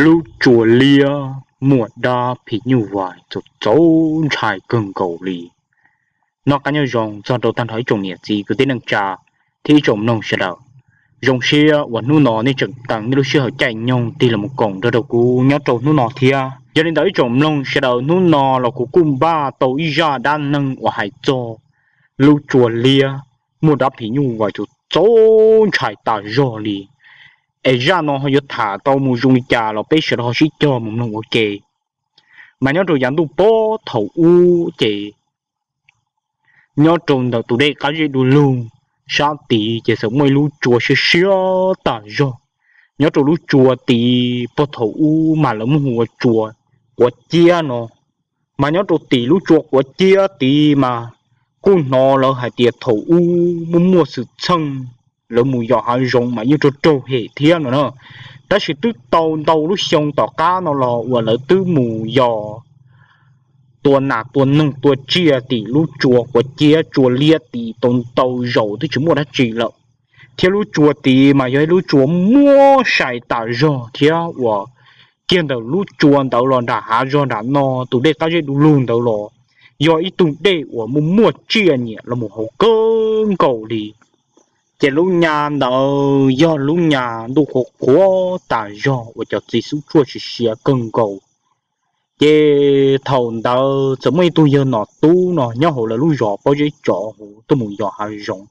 Lub tsua liab muaj dab phim nyuj vais txaus ntshai kawg nkaus li. Noj qab nyob zoo txog rau tag nrho ib tsoom niam txiv kwv tij neej tsa thiab ib tsoom mloog sawv daws. Zoo siab uas hnub no nej tseem teem nej lub sij hawm caij nyoog tig los koom nrog rau kuv nyob rau hnub no thiab. Yog li ntawd ib tsoom mloog sawv daws, hnub no los kuv kuj npaj tau ib zaj dab neeg uas hais txog lub tsua liab muaj dab phim nyuj vais txaus ntshai tas zog li. Es zaj no ho yuav tham tau mus zoo li cas los peb sawv daws ho sib cog mus mloog ua ke. Mas nyob rau yav ntuj pob thaum ub ces nyob rau ntawm tus dej qab zej du lug sab tid ces txawm muaj ib lub tsua siab siab tas zog. Nyob rau lub tsua tid puag thaum ub mas lawv muab hu ua tsua Quav Ciab no. Mas nyob rau tim lub tsua Quav Ciab tid mas kuj hnov lawv hais tias thaum ub muaj muaj xwm txheej lawv mus yos hav zoov mas yeej raug raug hem thiab no na. Tab sis twb tau ntau lub xyoo tom qab no los uas lawv twb mus yos tua nas tua noog tua tsiaj tim lub tsua Quav Ciab tsua liab tid tau ntau zaus twb tsis muaj dab tsi lawm. Thiab lub tsua tid mas yog ib lub tsua muaj sai tas zog thiab uas kiag ntawm lub tsua ntawd los nram hav zog nram no tus dej qab zej du lug ntawd los yog ib tug dej uas muaj muaj tsiaj nyiam los mus hauv kawg nkaus li. Ces lub nyab ntawd yog lub nyab ntuj qhuav qhuav tas zog uas cov txiv xub tshuaj siav siav kawg nkaus. Ces thaum ntawd txawm muaj ib tug yawg Nom Tub no nyob hauv lawv lub zos pob zeb tsov hauv tuaj mus yos hav zoov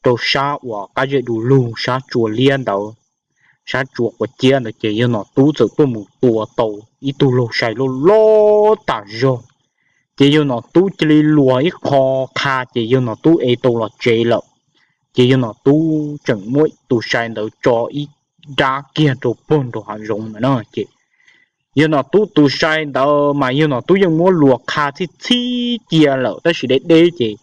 rau sab uas qab zej du lug sab tsua liab ntawd, sab tsua Quav Ciab ntawd ces yawg Nom Tub txawm tuaj mus tua tau ib tug laug sai loj loj tas zog. Ces yawg Nom Tub cia li luas ib qho qha ces yawg Nom Tub ev tau los tsev lawm. Ces yawg Nom Tub tseem muab tus sai ntawd tso ib rab kiag rau puag nraum hav zoov ntawd na. Ces yawg Nom Tub tus sai ntawd mas yawg Nom Tub yeej muab luas qha txhij txhij cia lawm tab sis deb deb ces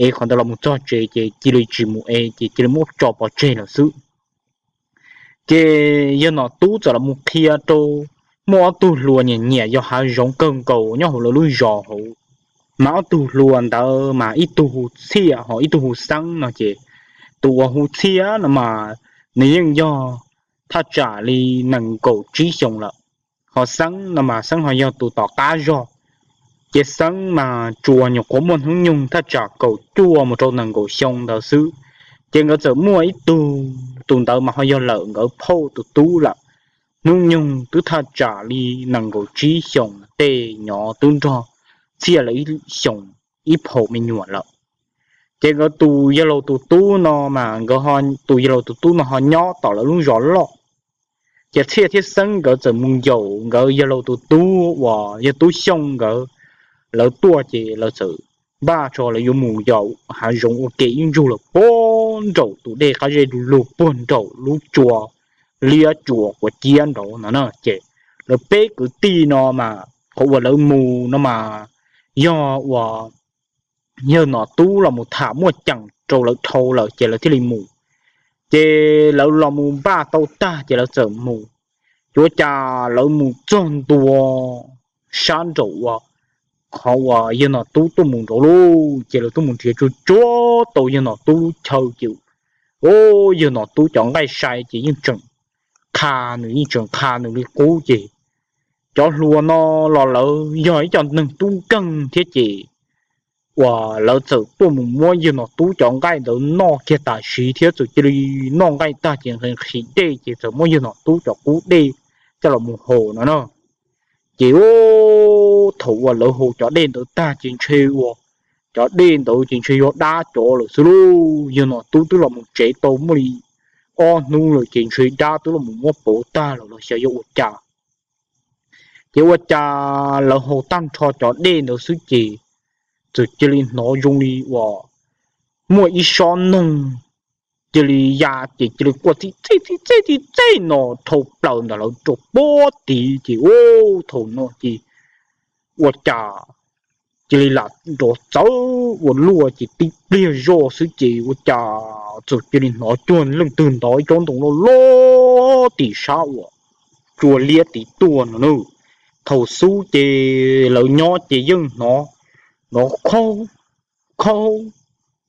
ev qhov ntawd los mus txog tsev ces cia li tsis mus ev ces cia li muab tso pov tseg lawm xwb. Ces yawg Nom Tub txawm los mus qhia rau muaj ob tug hluas nyiam nyiam yos hav zoov kawg nkaus nyob hauv lawv lub zos hauv. Mas ob tug hluas ntawd mas ib tug hu Txhiaj ho ib tug hu Xeeb no ces tus uas hu Txhiaj no mas nws yeej yog thaj tsam li nees nkaum tsib xyoos lawm. Ho Xeeb no mas Xeeb ho yog tus tom qab zog. Ces Xeeb mas tsuas nyuam qhuav muaj hnub nyoog thaj tsam kaum cuaj mus rau nees nkaum xyoo ntawd xwb. Ces nkawd txawm muaj ib tug, tus ntawd mas ho yog lawm nkawd phauj tus tub lawm. Hnub nyoog twb thaj tsam li nees nkaum tsib xyoos tej, nyob twb nrog Txhiaj lawv ib xyoos ib phaum me nyuam lawm. Ces nkawd tus yawg laus tus tub no mas nkawd, tus yawg laus tus tub no ho nyob tom lawv lub zos loj. Ces Txhiaj thiab Xeeb nkawd txawm mus yaum nkawd yawg laus tus tub uas yog Tub Xyooj nkawd, lawv tuaj ces lawv txawm npaj tso lawv yuav mus yos hav zoov ua ke ib ntsug lawm puag nraum tus dej qab zej du lug puag nraum lub tsua liab tsua Quav Ciab nraud no na. Ces lawv peb kwv tij no mas qhov uas lawv mus no mas yog uas yawg Nom Tub los mus tham muaj ceem rau lawv dhau lawm ces lawv thiaj li mus. Ces lawv los mus npaj tau tag ces lawv txawm mus. Ces ua cas lawv mus txog ntua sab nraum uas qhov uas yawg Nom Tub tuaj mus nraud lauj, ces lawv tuaj mus nrhiav tsuag tsuag tau yawg Nom Tub lub chaw ces yawg Nom Tub cov nqaij sai ces yeej tseem qha, nws yeej tseem qha nws li qub ces cov hluas no los lawv yog ib co neeg tub nkeeg thiab ces uas lawv txawm tuaj mus muab yawg Nom Tub cov nqaij ntawd noj kiag tam sim thiab txawm cia li noj nqaij tag ces nqhis dej ces txawm muab yawg Nom Tub cov qub dej coj los mus haus no na. Ces thaum uas lawv haus cov dej ntawd tag ces ntshe uas cov dej ntawd ces ntshe yog dab cov lawm xwb lauj. Yawg Nom Tub twb los mus tsev tau muaj li ob hnub lawm ces ntshe dab twb los mus muab pauv tag lawm los xyov yog ua cas. Ces ua cas lawv haus tag nrho cov dej ntawd xwb ces txawm cia li hnov zoo li uas muaj ib sob noog cia li ya ces cia li quaj txij txej txij txej txij txej no dhau plaws ntawm lawv rau puag tid ces thaum no ces ua cas cia li lam nrov txawv ua luaj ces tib pliag zoj xwb ces ua cas txawm cia li hnov cuag leej twg ntov ib tsob ntoo loj loj tim sab uas tsua liab tid tuaj no na. Thaum xub ces lawv nyob ces yeej hnov, hnov khob khob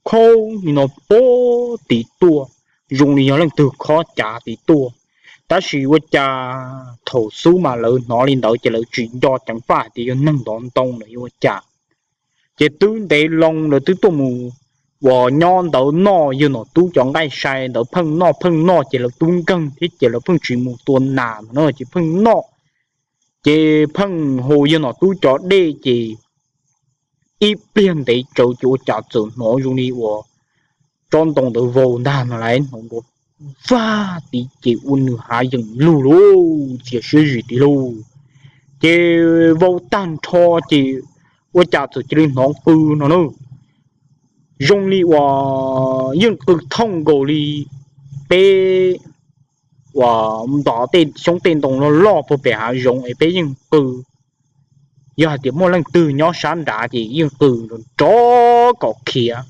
khob li no puag tid tuaj, zoo li yog leej twg khob cav tid tuaj. Tab sis ua cas thaum xub mas lawv hnov li ntawd ces lawv tsis nco ceev faj hais tias yog neeg ntov ntoo los yog ua cas. Ces twb ntev loo lawv twb tuaj mus uas nyob ntawd noj yawg Nom Tub cov nqaij sai ntawd pheej noj pheej noj ces lawv tub nkeeg thiab ces lawv pheej tsis mus tua nas no ces pheej noj. Ces pheej hu yawg Nom Tub cov dej ces ib pliag ntev tsawv ces ua cas txawm hnov zoo li uas tsob ntoo ntawd vau ntag no lawv hnov nrov vag tid ces ua nws hav yeem lug lauj, txias siab zim tid lauj. Ces vau tag nrho ces ua cas txawm cia li hnov qw no na, zoo li uas yeej qw thooj nkaus li peb uas nto tej xyoob tej ntoo loj loj puag pem hav zoov es peb yeej qw. Yog hais tias muaj leej twg nyob sab nrad ces yeej qw nrov kom khiav.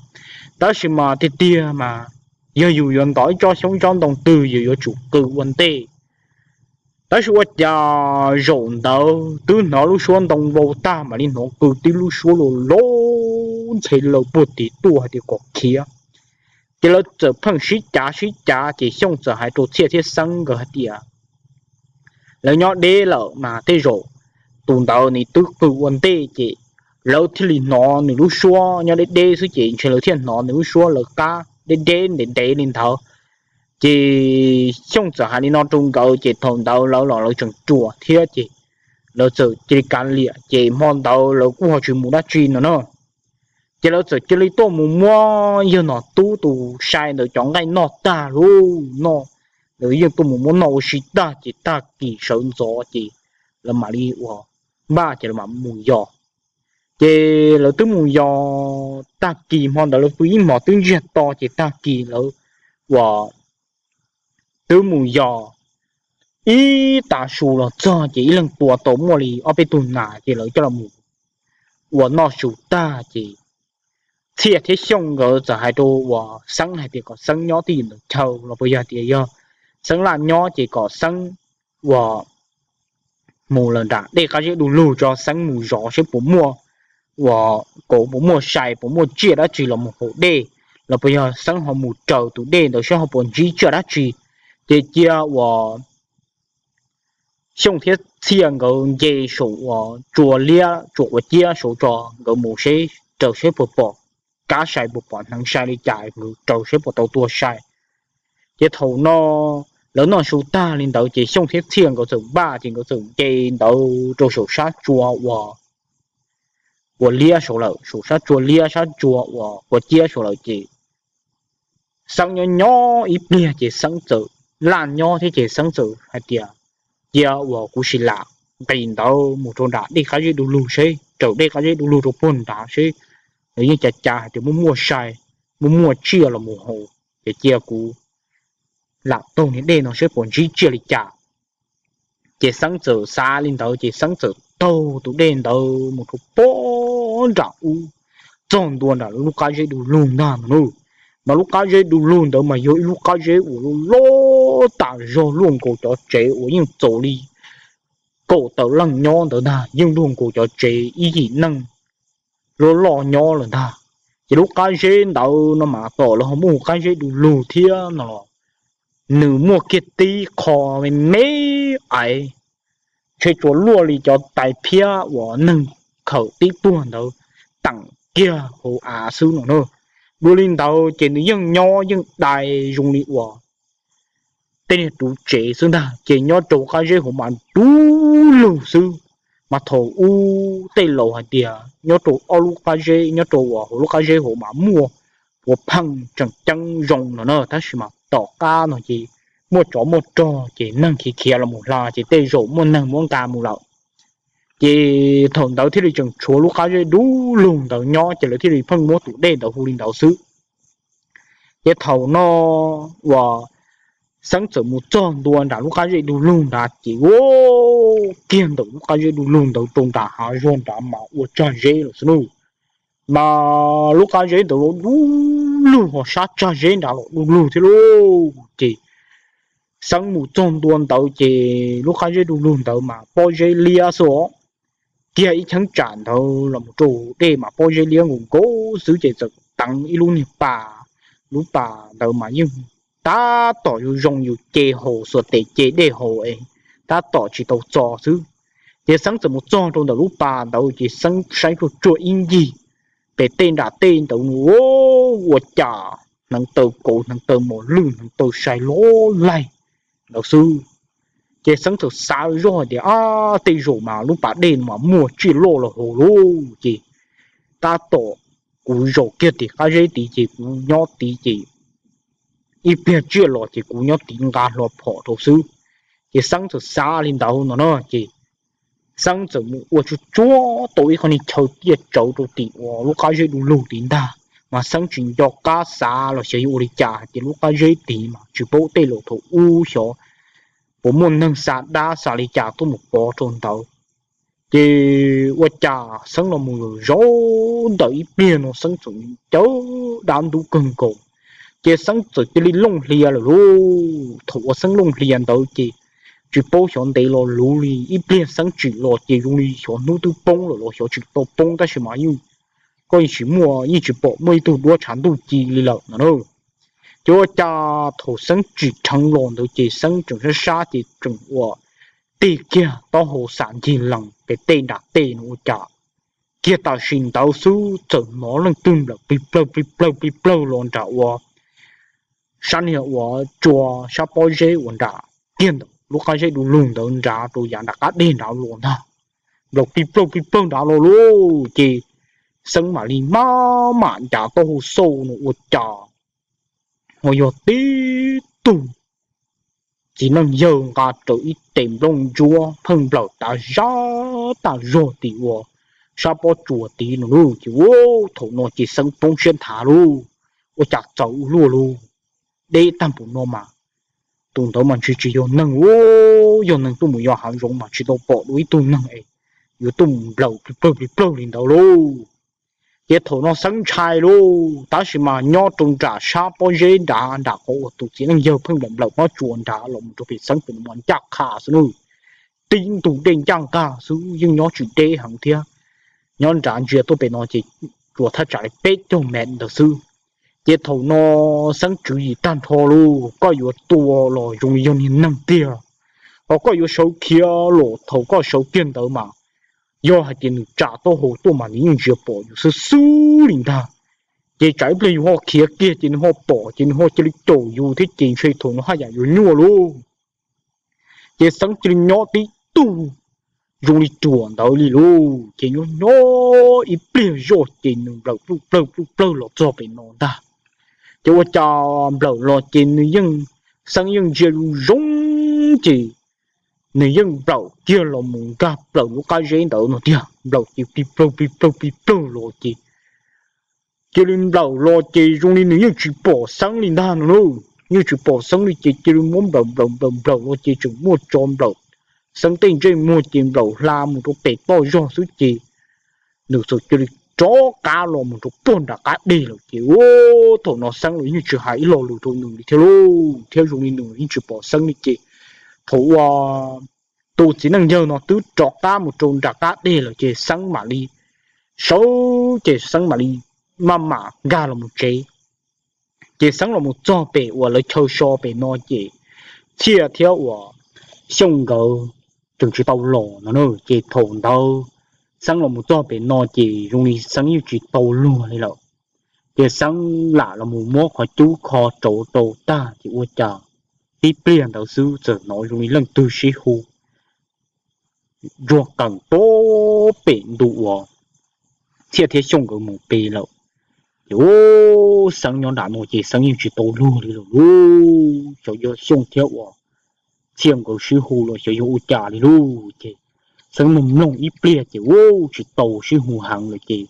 Tab sis mas tiag tiag mas yog yus yuav nto ib tsob xyoob tsob ntoo twg yus yuav tsum qw ua ntej. Tab sis ua cas zaum ntawd twb hnov lub suab ntoo vau tag mam li hnov qw tib lub suab loj loj ntxhe laws puag tim tuaj hais tias kom khiav. Ces lawv txawm pheej sib cav sib cav ces Xyooj txawm hais rau Txhiaj thiab Xeeb nkawd hais tias lawv nyob deb lawm mas tej zaum tus ntawd nws twb qw ua ntej ces lawv thiaj li hnov nws lub suab nyob deb deb xwb ces ntshe lawv thiaj hnov nws lub suab lawv qab deb deb ntev ntev li ntawd. Ces Xyooj txawm hais li no rau nkawd ces thaum ntawd lawv los lawv tseem ruam thiab ces lawv txawm cia li kav liam ces hmo ntawd lawv kuj ho tsis mus dab tsi no na. Ces lawv txawm cia li tuaj mus muab yawg Nom Tub tus sai ntawd cov nqaij noj tag lauj, noj, lawv yeej tuaj mus muab noj ua si tag ces tag kis sawv ntxov ces lawv mam li uas npaj ces lawv mam mus yos. Ces lawv twb mus yos tag kis hmo ntawd lawv pw ib hmos twb ntsiag to ces tag kis lawv uas twb mus yos ib tag su los txog ces ib leeg tua tau muaj li ob peb tug nas ces lawv coj los mus ua noj su tag ces Txhiaj thiab Xyooj nkawd txawm hais rau uas Xeeb hais tias kom Xeeb nyob twj ywm ntawm chaw los puas yog tias yog Xeeb laj nyob ces kom Xeeb uas mus lawm nram dej qab zeb du lug tso, Xeeb mus zov saib puas muaj uas kauv puas muaj sai puas muaj tsiaj dab tsi los mus haus dej, los puas yog Xeeb ho mus raws tus dej ntawd saib ho puas ntsib tsiaj dab tsi. Ces cia uas Xyooj thiab Txhiaj nkawd nce saum uas tsua liab tsua quav ciab saud tso, nkawd mus seb raws seb puas pom kab sai puas pom hneev sai li cas nkawd raws seb puas tau tua sai. Ces thaum no lawv noj su tag li ntawd ces Xyooj thiab Txhiaj nkawd txawm npaj ces nkawd txawm nce ntawd rau saum sab tsua uas, uas liab saud lawm, saum sab tsua liab sab tsua uas quav ciab saud lawm ces Xeeb nyob nyob ib pliag ces Xeeb txawm laj nyob thiab ces Xeeb txawm hais tias cia uas kuv sim lam nqis ntawd mus rau nram dej qab zeb du lug seb, raws dej qab zeb du lug rau puag nrad seb, lawv yeej cav cav hais tias muaj muaj sai, muaj muaj tsiaj los mus haus, ces cia kuv lam taug niag dej no seb puas ntsib tsiaj li cas. Ces Xeeb txawm xav li ntawd ces Xeeb txawm taug tus dej ntawd mus rau puag nram ub, txog ntua nram lub qab zeb du lug ntag no na. Mas lub qab zeb du lug ntawd mas yog ib lub qab zeb uas loj loj tas zog luaj nkaus cov tsev uas yeej txaus li kaum tawm leej nyob ntawd ntag, yeej luaj nkaus cov tsev ib yim neeg loj loj nyob lawm ntag. Ces lub qab zeb ntawd no mas tom lawv ho muaj qab zeb du lug thiab no los nws muaj kiag tib qho me me aiv, ntshe tsuas luaj li cov tais phiab uas neeg khawm tib puag ntawd teem kiag hauv av xwb no na. Dua li ntawd ces nws yeej nyob yeej dai zoo li uas tej niag ruv tsev xwb ntag, ces nyob rau qab zeb hauv mas du lug xwb. Mas thaum ub tej laus hais tias nyob rau ob lub qab zeb, nyob rau uas hauv lub qab zeb hauv mas muaj puav pheej tseem ceeb zoo no na, tab sis mas tom qab no ces muaj tsov muaj rog ces neeg khiav khiav los mus hla ces tej zaum muaj neeg muab nqa mus lawm. Ces thaum ntawd thiaj li tseem tshuav lub qab zeb du lug ntawd nyob ces lawv thiaj li pheej muab tus dej ntawd hu li ntawd xwb. Ces thaum no uas Xeeb txawm mus txog ntua nram lub qab zeb du lug nrad ces ua kiag ntawm lub qab zeb du lug ntawd rau nram hav zoov nrad mas ua tsag zeb lawm xwb lauj. Mas lub qab zeb ntawd los du lug ho sab tsag zeb nrad los du lug thiab lauj. Ces Xeeb mus txog ntua ntawd ces lub qab zeb du lug ntawd mas pob zeb liab xwb os. Kiag ib cheeb tsam ntawd los mus rau dej mas pob zeb liab nkaus nkaus xwb ces txawm teev ib lub niag pas, lub pas ntawd mas yeej tab tom yus zoo yus ce haus xuas tes ce dej haus es tab tom tsis tau txo xwb. Ces Xeeb txawm mus txog rau ntawm lub pas ntawd ces Xeeb saib tsuag tsuag ib ncig pem tej nram tej ntawd ua cas hneev taw kauv, hneev taw mos lwj, hneev taw sai loj laig ntawd xwb. Ces Xeeb txawm xav zoj hais tias, Ab, tej zaum mas lub pas dej no mas muaj tsiaj loj los haus lauj. Ces tab tom kuv zaum kiag tim qab zeb tid ces kuv nyob tid ces ib pliag tsiaj los ces kuv nyob tid nqa hlo phom rau xwb. Ces Xeeb txawm xav li ntawd no na ces Xeeb txawm mus ua tsuag tsuag tau ib qho niag chaw tiaj tsawv rau tim uas lub qab zeb du lug tid ntag. Mas Xeeb tsis nco qab xav los xyov yuav ua li cas hais tias lub qab zeb tid mas tsis paub tej laus thaum ub xyov puas muaj neeg xa dab xa li cas tuaj mus pov rau ntawd. Ces ua cas Xeeb los mus zaum ntawm ib pliag no Xeeb txawm caw dab ntub kawg nkaus. Ces Xeeb txawm cia li looj hlias lawm lauj. Thaum uas Xeeb looj hlias ntawd ces tsis paub xyov ntev los luv li ib pliag Xeeb tsim los ces zoo li xyov hnub twb poob lawm los xyov tsis tau poob tab sis mas yeej, koj yeej tsis muaj, yeej tsis pom muaj ib tug duab tshav ntuj ci li lawm no na. Ces ua cas thaum Xeeb tsim dheev los ntawd ces Xeeb tseem sab sab ces tseem ua tig kiag taub hau xam ncig lees pem tej nram tej no ua cas kiag tam sim ntawd xwb txawm hnov leej twg nplawm plig plawg plig plawg plig plawg los nram ua sab niag uas tsua sab pob zeb uas nram kiag ntawm lub qab zeb du lug ntawd nrad rau yav nram qab deg nrad los ntag. Nplawm plig plawg plig plawg nrad los lauj. Ces Xeeb mam li maj mam ncav taub hau xauj no ua cas ho yog tib tug txiv neej yawg nqa rawv ib tes nplooj ntsuab pheej nplawm tas zaj tas zog tim uas sab pob tsuas tid no lauj. Ces ua thaum no ces Xeeb poob siab nthav lauj, ua cas txawv ua luaj lauj, deb tag npaum no mas tus ntawd mas ntshe tsis yog neeg, yog neeg tuaj mus yos hav zoov mas tsis tau pom dua ib tug neeg es yuav tuaj mus nplawm plig plawg plig plawg li ntawd lauj. Ces thaum no Xeeb ntshai lauj, tab sis mas nyob rau nram sab pob zeb nrad nram qhov uas tus txiv neej yawg pheej nplawm nplawm pob tsuas nrad los mus rau pem Xeeb pem no mas ncaj qha xwb nawb. Tib ntug dej ncaj nqag xwb yeej nyob tsis deb heev thiab. Nyob nrad ntsia tuaj pem no ces tsuas thaj tsam li peb caug mev ntawd xwb. Ces thaum no Xeeb tswv yim tag nrho lauj, koj yuav tua los zoo li yog niag neeg tiag, ho koj yuav sawv khiav los thaum koj sawv kiag ntawd mas yog hais tias nws tsa taub hau tuaj mas nws yeej ntsia pom yus xwb xwb li ntag. Ces tsam ib pliag yus ho khiav kiag ces nws ho pom ces nws ho cia li caum yus thiab ces ntshe thaum no haj yam yuav nyuaj lauj. Ces Xeeb cia li nyob tib tug zoo li ruam ntawd li lauj. Ces nyob nyob ib pliag zoj ces nws nplawm pluj plawg pluj plawg los txog pem no ntag. Ces ua cas nplawm los ces nws yeej, Xeeb yeej ntsia zoo zoo ces nws yeej nplawm kiag los mus nkag plaws lub qab zeb ntawd no tiag, nplawm ces plig plawg plig plawg plig plawg los ces cia li nplawm los ces zoo li nws yeej tsis pom Xeeb li ntag no na. Yeej tsis pom Xeeb li ces cia li muab nplawm nplawm nplawm nplawm los ces tseem muaj tso nplawm Xeeb tej ntsej muag ces nplawm hla mus rau pem toj zog xwb ces nws txawm cia li rov qab los mus rau puag nram qab deg lawm ces ua thaum no Xeeb los yeej tsis hais ib lo lus rau nws li thiab lauj, thiab zoo li nws yeej tsis pom Xeeb li ces thaum uas tus txiv neej yawg no twb rov qab mus rau nram qab deg lawm ces Xeeb mam li sawv, ces Xeeb mam li maj mam nkag los mus tsev. Ces Xeeb los mus txog pem uas lawv chaw so pem no ces Txhiaj thiab uas Xyooj nkawd tseem tsis tau los no na. Ces thaum ntawd Xeeb los mus txog pem no ces zoo li Xeeb yeej tsis tau luag li lawm. Ces Xeeb lam los mus muab qhov cub kho rau rau tag ces ua cas tib pliag ntawd xwb txawm hnov zoo li leej twg sib hu ntsuag qees pem ntu uas Txhiaj thiab Xyooj nkawd mus pem lawm. Ces ua Xeeb nyob nram no ces Xeeb yeej tsis tau luag li lawm lauj, xyov yog Xyooj thiab uas Txhiaj nkawd sib hu los xyov yog ua cas li lauj. Ces Xeeb mloog mloog ib pliag ces ua tsis tau sib hu heev lawm ces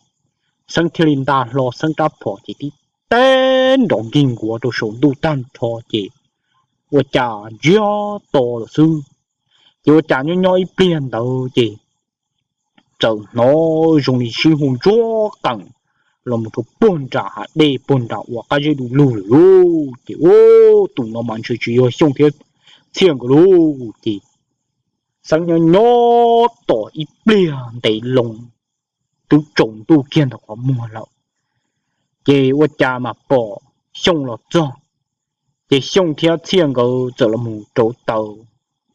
Xeeb thiaj li nta hlo Xeeb rab phom ces tib teb nrov nkig nkuav rau saum ntuj tag nrho ces ua cas ntsiag to lawm xwb. Ces ua cas nyob nyob ib pliag ntawd ces txawm hnov zoo li sib hu ntsuag qees los mus rau puag nram hav dej puag nram uas qab zeb du lug lawm lauj. Ces ua tus no mas ntshe tsis yog Xyooj thiab Txhiaj nkawd lauj. Ces Xeeb nyob nyob tom ib pliag ntev loo twb tsaus ntuj kiag ntawm qhov muag lawm. Ces ua cas mas pom Xyooj los txog, Ces Xyooj thiab Txhiaj nkawd txawm los mus rauv taws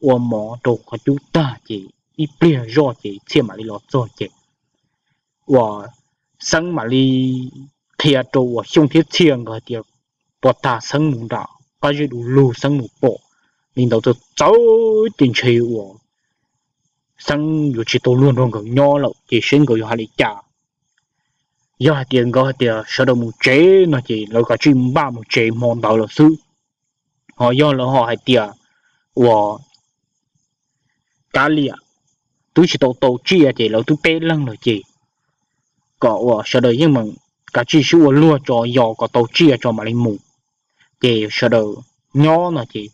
ua mov rau qhov cub tag ces ib pliag zoj ces Txhiaj mam li los txog ces uas Xeeb mam li qhia rau uas Xyooj thiab Txhiaj nkawd hais tias puas tas Xeeb mus nram qab zeb du lug Xeeb mus pom li ntawd txawv txawv ces ntshe uas Xeeb yuav tsis tau luag nrog nkawd nyob lawm ces seb nkawd yuav hais li cas. Yog hais tias nkawd hais tias sawv daws mus tsev no ces lawv kav tsij npaj mus tsev hmo ntawd lawm xwb. Ho yog lawv ho hais tias uas kav liam twb tsis tau tau tsiaj ces lawv twb peb leeg lawm ces kom uas sawv daws yeej meem kav tsij sib ua luag tso, yog kom tau tsiaj tso mam li mus. Ces sawv daws nyob no ces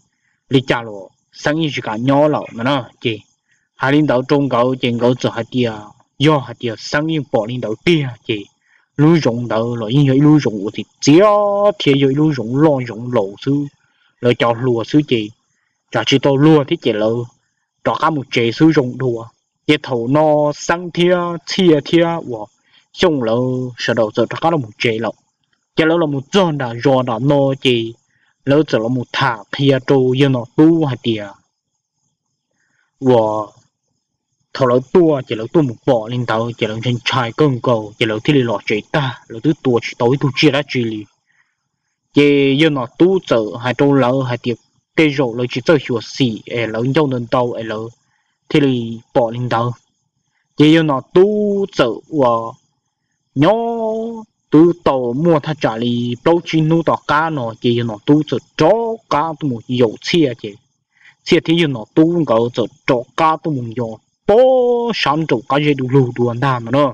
li cas los Xeeb yeej tsis kam nyob lawm no na ces hais li ntawd rau nkawd ces nkawd txawm hais tias yog hais tias Xeeb yeej pom li ntawd tiag ces lub zoov ntawd los yeej yog ib lub zoov uas txiv txiav thiab yog ib lub zoov loj zoov laus xwb, lawv cov hluas xwb ces tsam tsis tau luag thiab ces lawv rov qab mus tsev xwb zoo dua. Ces thaum no Xeeb thiab Txhiaj thiab uas Xyooj lawv sawv daws txawm rov qab los mus tsev lawm. Ces lawv los mus txog nram zos nram no ces lawv txawm los mus tham qhia rau yawg Nom Tub hais tias uas thaum lawv tuaj ces lawv tuaj mus pom li ntawd ces lawv ntshai ntshai kawg nkaus ces lawv thiaj li los tsev tag, lawv twb tua tsis tau ib tug tsiaj dab tsi li. Ces yawg Nom Tub txawm hais rau lawv hais tias tej zaum lawv tsis txawj xyuam xim es lawv ncauj ntau ntau es lawv thiaj li pom li ntawd. Ces yawg Nom Tub txawm uas nyob twb tau muaj thaj tsam li plaub tsib hnub tom qab no ces yawg Nom Tub txawm rov qab tuaj mus yaum Txhiaj ces Txhiaj thiab yawg Nom Tub nkawd txawm rov qab tuaj mus yos pob sab nraum qab zeb du lug dua ntag no na.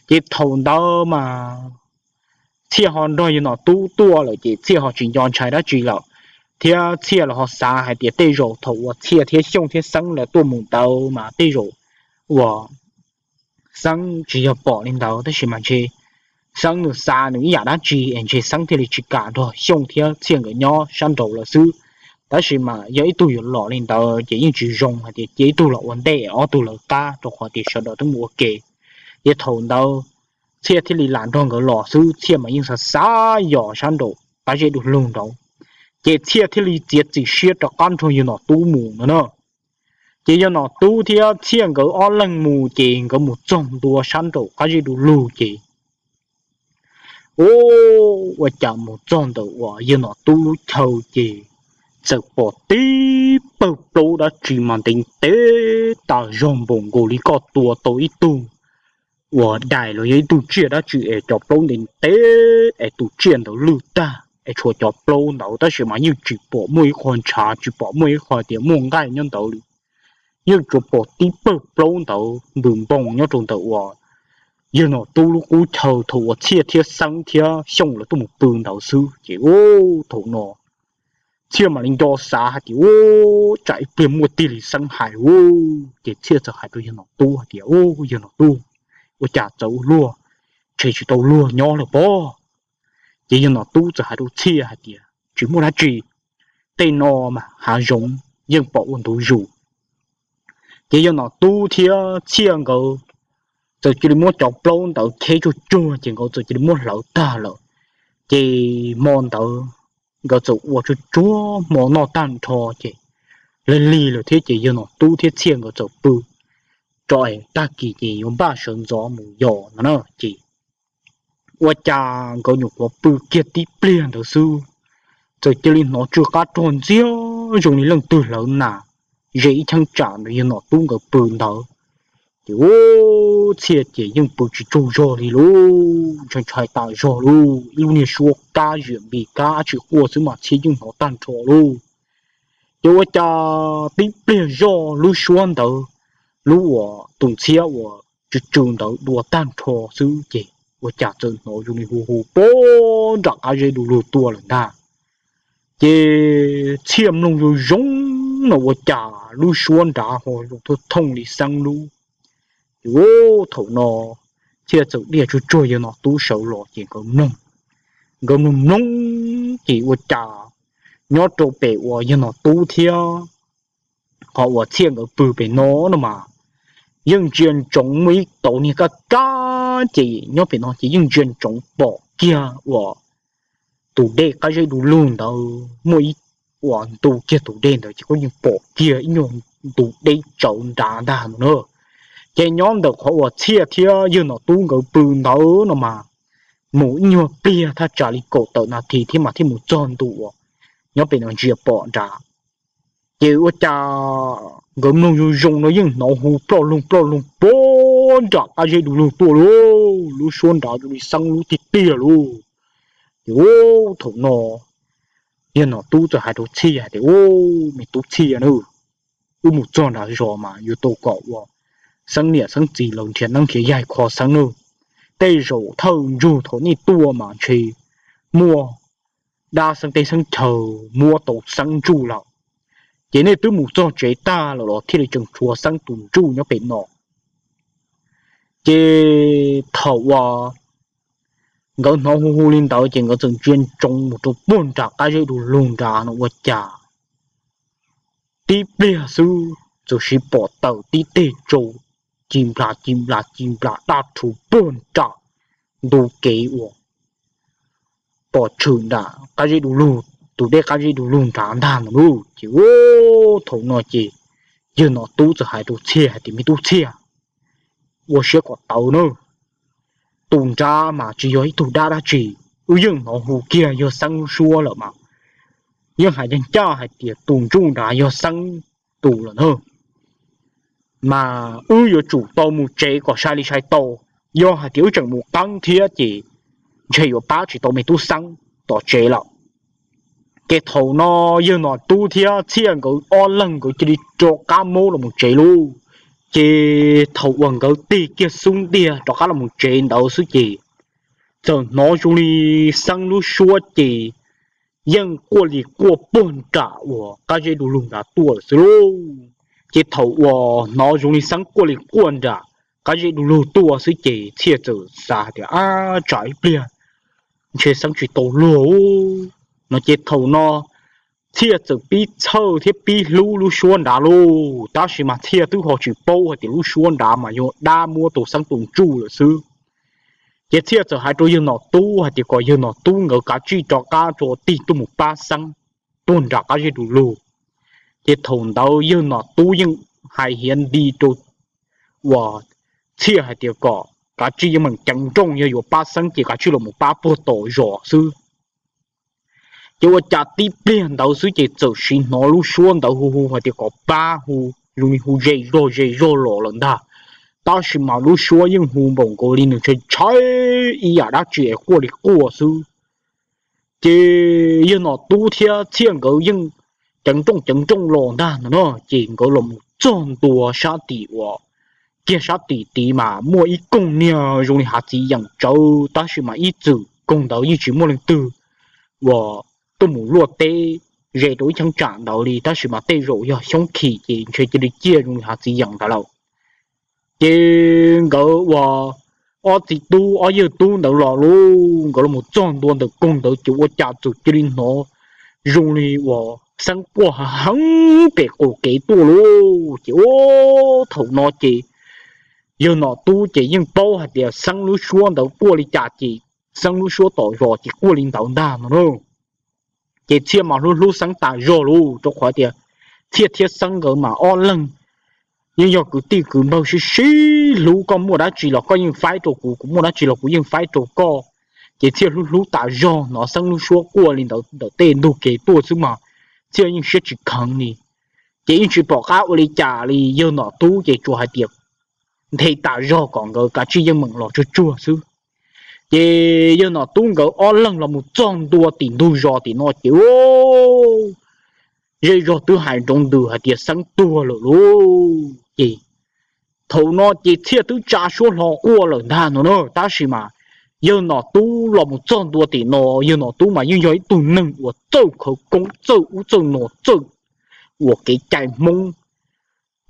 Ces thaum ntawd mas Txhiaj ho nrog yawg Nom Tub tuaj lawm ces Txhiaj ho tsis nco ntshai dab tsi lawm, thiab Txhiaj los ho xav hais tias tej zaum thaum uas Txhiaj thiab Xyooj thiab Xeeb lawv tuaj mus ntawd mas tej zaum uas Xeeb tsis yog pom li ntawd tab sis mas ntshe Xeeb nws xav nws ib yam dab tsi es ntshe Xeeb thiaj li tsis kam nrog Xyooj thiab Txhiaj nkawd nyob sab nraud lawm xwb. Tab sis mas yog ib tug yuav los li ntawd ces yeej tsis zoo hais tias cia ib tug los ua ntej ob tug lawv qab rau qhov tias sawv daws twb mus ua ke. Ces thaum ntawd Txhiaj thiaj li lam nrog nkawd los xwb, Txhiaj mas yeej xav xav yos sab nraum qab zeb du lug nraud. Ces Txhiaj thiaj li txiav txim siab rov qab nrog yawg Nom Tub mus no na. Ces yawg Nom Tub thiab Txhiaj nkawd ob leeg mus ces nkawd mus txog ntua sab nraum qab zeb du lug ces ua cas mus txog ntawm uas yawg Nom Tub lub chaw ces txawm pom tib pawg plaub dab tsi mas ntev ntev tas zog npaum nkaus li koj tua tau ib tug uas dais los yog ib tug tsiaj dab tsi es cov plaub ntev ntev es tus tsiaj ntawd lwj tag es tshuav cov plaub ntawd tab sis mas yeej tsis pom muaj ib qho ntshav tsis pom muaj ib qho tias muaj nqaij nyob ntawd li. Yeej tsuas pom tib pawg plaub ntawd ntws npoo nyob rau ntawm uas yawg Nom Tub lub qub chaw thaum uas Txhiaj thiab Xeeb thiab Xyooj lawv tuaj mus pw ntawd xwb ces thaum no Txhiaj mam li nco xav hais tias ua tsam ib pliag muaj tiag li Xeeb hais ces Txhiaj txawm hais rau yawg Nom Tub hais tias u yawg Nom Tub, ua cas txawv ua luaj, ntshe tsis tau luag nyob lawm pob. Ces yawg Nom Tub txawm hais rau Txhiaj hais tias tsis muaj dab tsi, tej no mas hav zoov yeej pom ua ntu zus. Ces yawg Nom Tub thiab Txhiaj nkawd txawm cia li muab cov plaub ntawd kheb tsuag tsuag ces nkawd txawm cia li muab hlawv tag lawm. Ces hmo ntawd nkawd txawm ua tsuag tsuag hmo noj tag nrho ces lig lig lawm thiab ces yawg Nom Tub thiab Txhiaj nkawd txawm pw tso es tag kis ces yuav npaj sawv ntxov mus yos no na ces ua cas nkawd nyuam qhuav pw kiag tib pliag ntawd xwb, txawm cia li hnov tsw qab rog ntxiag zoo li leej twg hlawv nas ze ib cheeb tsam ntawd yawg Nom Tub nkawd pw ntawd. Ces u Txhiaj ces yeej pw tsis tsaug zog li lauj, ntshai ntshai tas zog lauj, ib lub niag suab kab ziam npis kab dab tsi quaj xwb mas Txhiaj yeej hnov tag nrho lauj. Ces ua cas tib pliag zoj lub suab ntawd, lub uas tus ntxhiab uas tsw tsw ntawd dua tag nrho xwb ces ua cas txawm hnov zoo li hu hu puag nram qab zeb du lug tuaj lawm ntag. Ces Txhiaj mloog zoo zoo no ua cas lub suab nrad ho zoo thooj thooj li Xeeb lub. Ces thaum no Txhiaj txawm diaj tsuag tsuag yawg Nom Tub sawv los ces nkawd mloog, nkawd mloog mloog ces ua cas nyob rau pem uas yawg Nom Tub thiab qhov uas Txhiaj nkawd pw pem no no mas yeej ntsia ntsoov muaj ib tauv niag kab kab ces nyob pem no ces yeej ntsia ntsoov pom kiag uas tus dej qab zeb du lug ntawd muaj ib uas ntu kiag tus dej ntawd ces koj yeej pom kiag ib nyuag ntu deb tsawv nrad ntag no na. Ces nyob ntawm qhov uas Txhiaj thiab yawg Nom Tub nkawd pw ntawd no mas mus ib nyuag pliag thaj tsam li kaum tawm nas this thiab mas thiaj mus txog ntu uas nyob pem no ntsia pom nrad. Ces ua cas nkawd mloog zoo zoo no yeej hnov hu ploj loog ploj loog puag nram qab zeb du lug tuaj lauj, lub suab nrad zoo li xeeb lub tiag tiag lauj. Ces ua thaum no yawg Nom Tub txawm hais rau Txhiaj hais tias, Ub, me tub Txhiaj na, wb mus txog nrad zos mas yuav tau kom ua xeeb niam xeeb txiv lawv nrhiav neeb nrhiav yaig kho xeeb nawb. Tej zaum thawj ntsug thaum nej tuaj mas ntshe muaj dab xeeb teb xeeb chaw muab tau xeeb ntsuj lawm. Ces nej twb mus txog tsev tag lawm los thiaj li tseem tshuav xeeb tus ntsuj nyob pem no. Ces thaum uas nkawd hnov hu hu li ntawd ces nkawd txawm ntsia ntsoov mus rau puag nram qab zeb du lug nrad no ua cas tib pliag xwb txawm siv pom tawm tib teg tsau ci nplas ci nplas ci nplas daj rhuv puag nram ntu kev uas pom tshwm nram qab zeb du lug, tus dej qab zeb du lug nrad ntag no lauj. Ces ua thaum no ces yawg Nom Tub txawm hais rau Txhiaj hais tias, Me tub Txhiaj, ua siab kom tawv na, tus nrad mas tsis yog ib tug dab dab tsi, wb yeej hnov hu kiag yog xeeb lub suab lawm mas yeej hais ncaj ncaj hais tias tus ntsuj nrad yog xeeb tus lawm na. Mas wb yuav tsum tau mus tsev kom sai li sai tau. Yog hais tias wb tseem mus qeeb thiab ces ntshe yuav pab tsis tau me tub xeeb tom tsev lawm. Ces thaum no yawg Nom Tub thiab Txhiaj nkawd ob leeg nkawd cia li rov qab maub los mus tsev lauj. Ces thaum uas nkawd tig kiag xub ntiag rov qab los mus tsev ntawd xwb ces txawm hnov zoo li xeeb lub suab ces yeej quaj li quaj puag nram uas qab zeb du lug nrad tuaj lawm xwb lauj. Ces thaum uas hnov zoo li xeeb quaj li quaj nram qab zeb du lug tuaj xwb ces Txhiaj txawm xav tias, Ab, tsam ib pliag ntshe xeeb tsis tau luag no. Ces thaum no Txhiaj txawm pib txhawj thiab pib hlub lub suab nrad lauj, tab sis mas Txhiaj twb ho tsis paub hais tias lub suab nrad mas yog dab muab tus xeeb tus ntsuj lawm xwb. Ces Txhiaj txawm hais rau yawg Nom Tub hais tias kom yawg Nom Tub nkawd kav tsij rov qab rau tig tuaj mus pab xeeb puag nram qab zeb du lug. Ces thaum ntawd yawg Nom Tub yeej hais hiav nti rau uas Txhiaj hais tias kom kav tsij yeej meem ceev nrooj, yog yuav pab xeeb ces kav tsij los mus pab puag tom zos xwb. Ces ua cas tib pliag ntawd xwb ces txawm siv hnov lub suab ntawd hu hu hais tias kom pab, hu zoo li hu ze zog ze zog los lawm ntag. Tab sis mas lub suab yeej hu npaum nkaus li nws ntshai ntshai ib yam dab tsi es quaj li quaj xwb. Ces yawg Nom Tub thiab Txhiaj nkawd yeej ceev nrooj ceev nrooj los ntag no na, ces nkawd los mus txog ntua sab tim uas kiag sab tim tid mas muaj ib koog niag zoo li hav txiv yeem tsawv, tab sis mas ib txwm koog ntawd yeej tsis muaj leej twg uas tuaj mus luaj teb ze rau ib cheeb tsam ntawd li, tab sis mas tej zaum yog xyoob khim ces ntshe cia li ciaj zoo li hav txiv yeem ntawd lawm. Ces nkawd uas ob txiv tub ob yawg tub ntawd los lauj, nkawd los mus txog ntua ntawm koog ntawd ces ua cas txawm cia li hnov zoo li uas xeeb quaj heev pem qaum kev tuaj lauj. Ces ua thaum no ces yawg Nom Tub ces yeej paub hais tias xeeb lub suab ntawd quaj li cas ces xeeb lub suab tom zos ces quaj li ntawd ntag no na. Ces Txhiaj mas hlub hlub xeeb tas zog lauj, rau qhov tias Txhiaj thiab xeeb nkawd mas ob leeg yeej yog kwv tij kwv npawg sib sib hlub, koj muaj dab tsi los koj yeej faib rau kuv, kuv muaj dab tsi los kuv yeej faib rau koj. Ces Txhiaj hlub hlub tas zog, hnov xeeb lub suab quaj li ntawd ntawm tej ntug kev tuaj xwb mas Txhiaj yeej siab tsis kheev li. Ces yeej tsis pom qab ua li cas li, yawg Nom Tub ces tsuas hais tias nthe tas zog kom nkawd kav tsij yeej meem los tsuag tsuag xwb. Ces yawg Nom Tub nkawd ob leeg los mus txog ntua tim ntug zos tim no ces zej zog twb hais nroo ntws hais tias xeeb tuag lawm lauj. Ces thaum no ces Txhiaj twb tsa suab hlo quaj lawm ntag no na, tab sis mas yawg Nom Tub los mus txog ntua tim no, yawg Nom Tub mas yeej yog ib tug neeg uas txawj khawv koob txawj ub txawj no txawj uas kev cai Hmoob,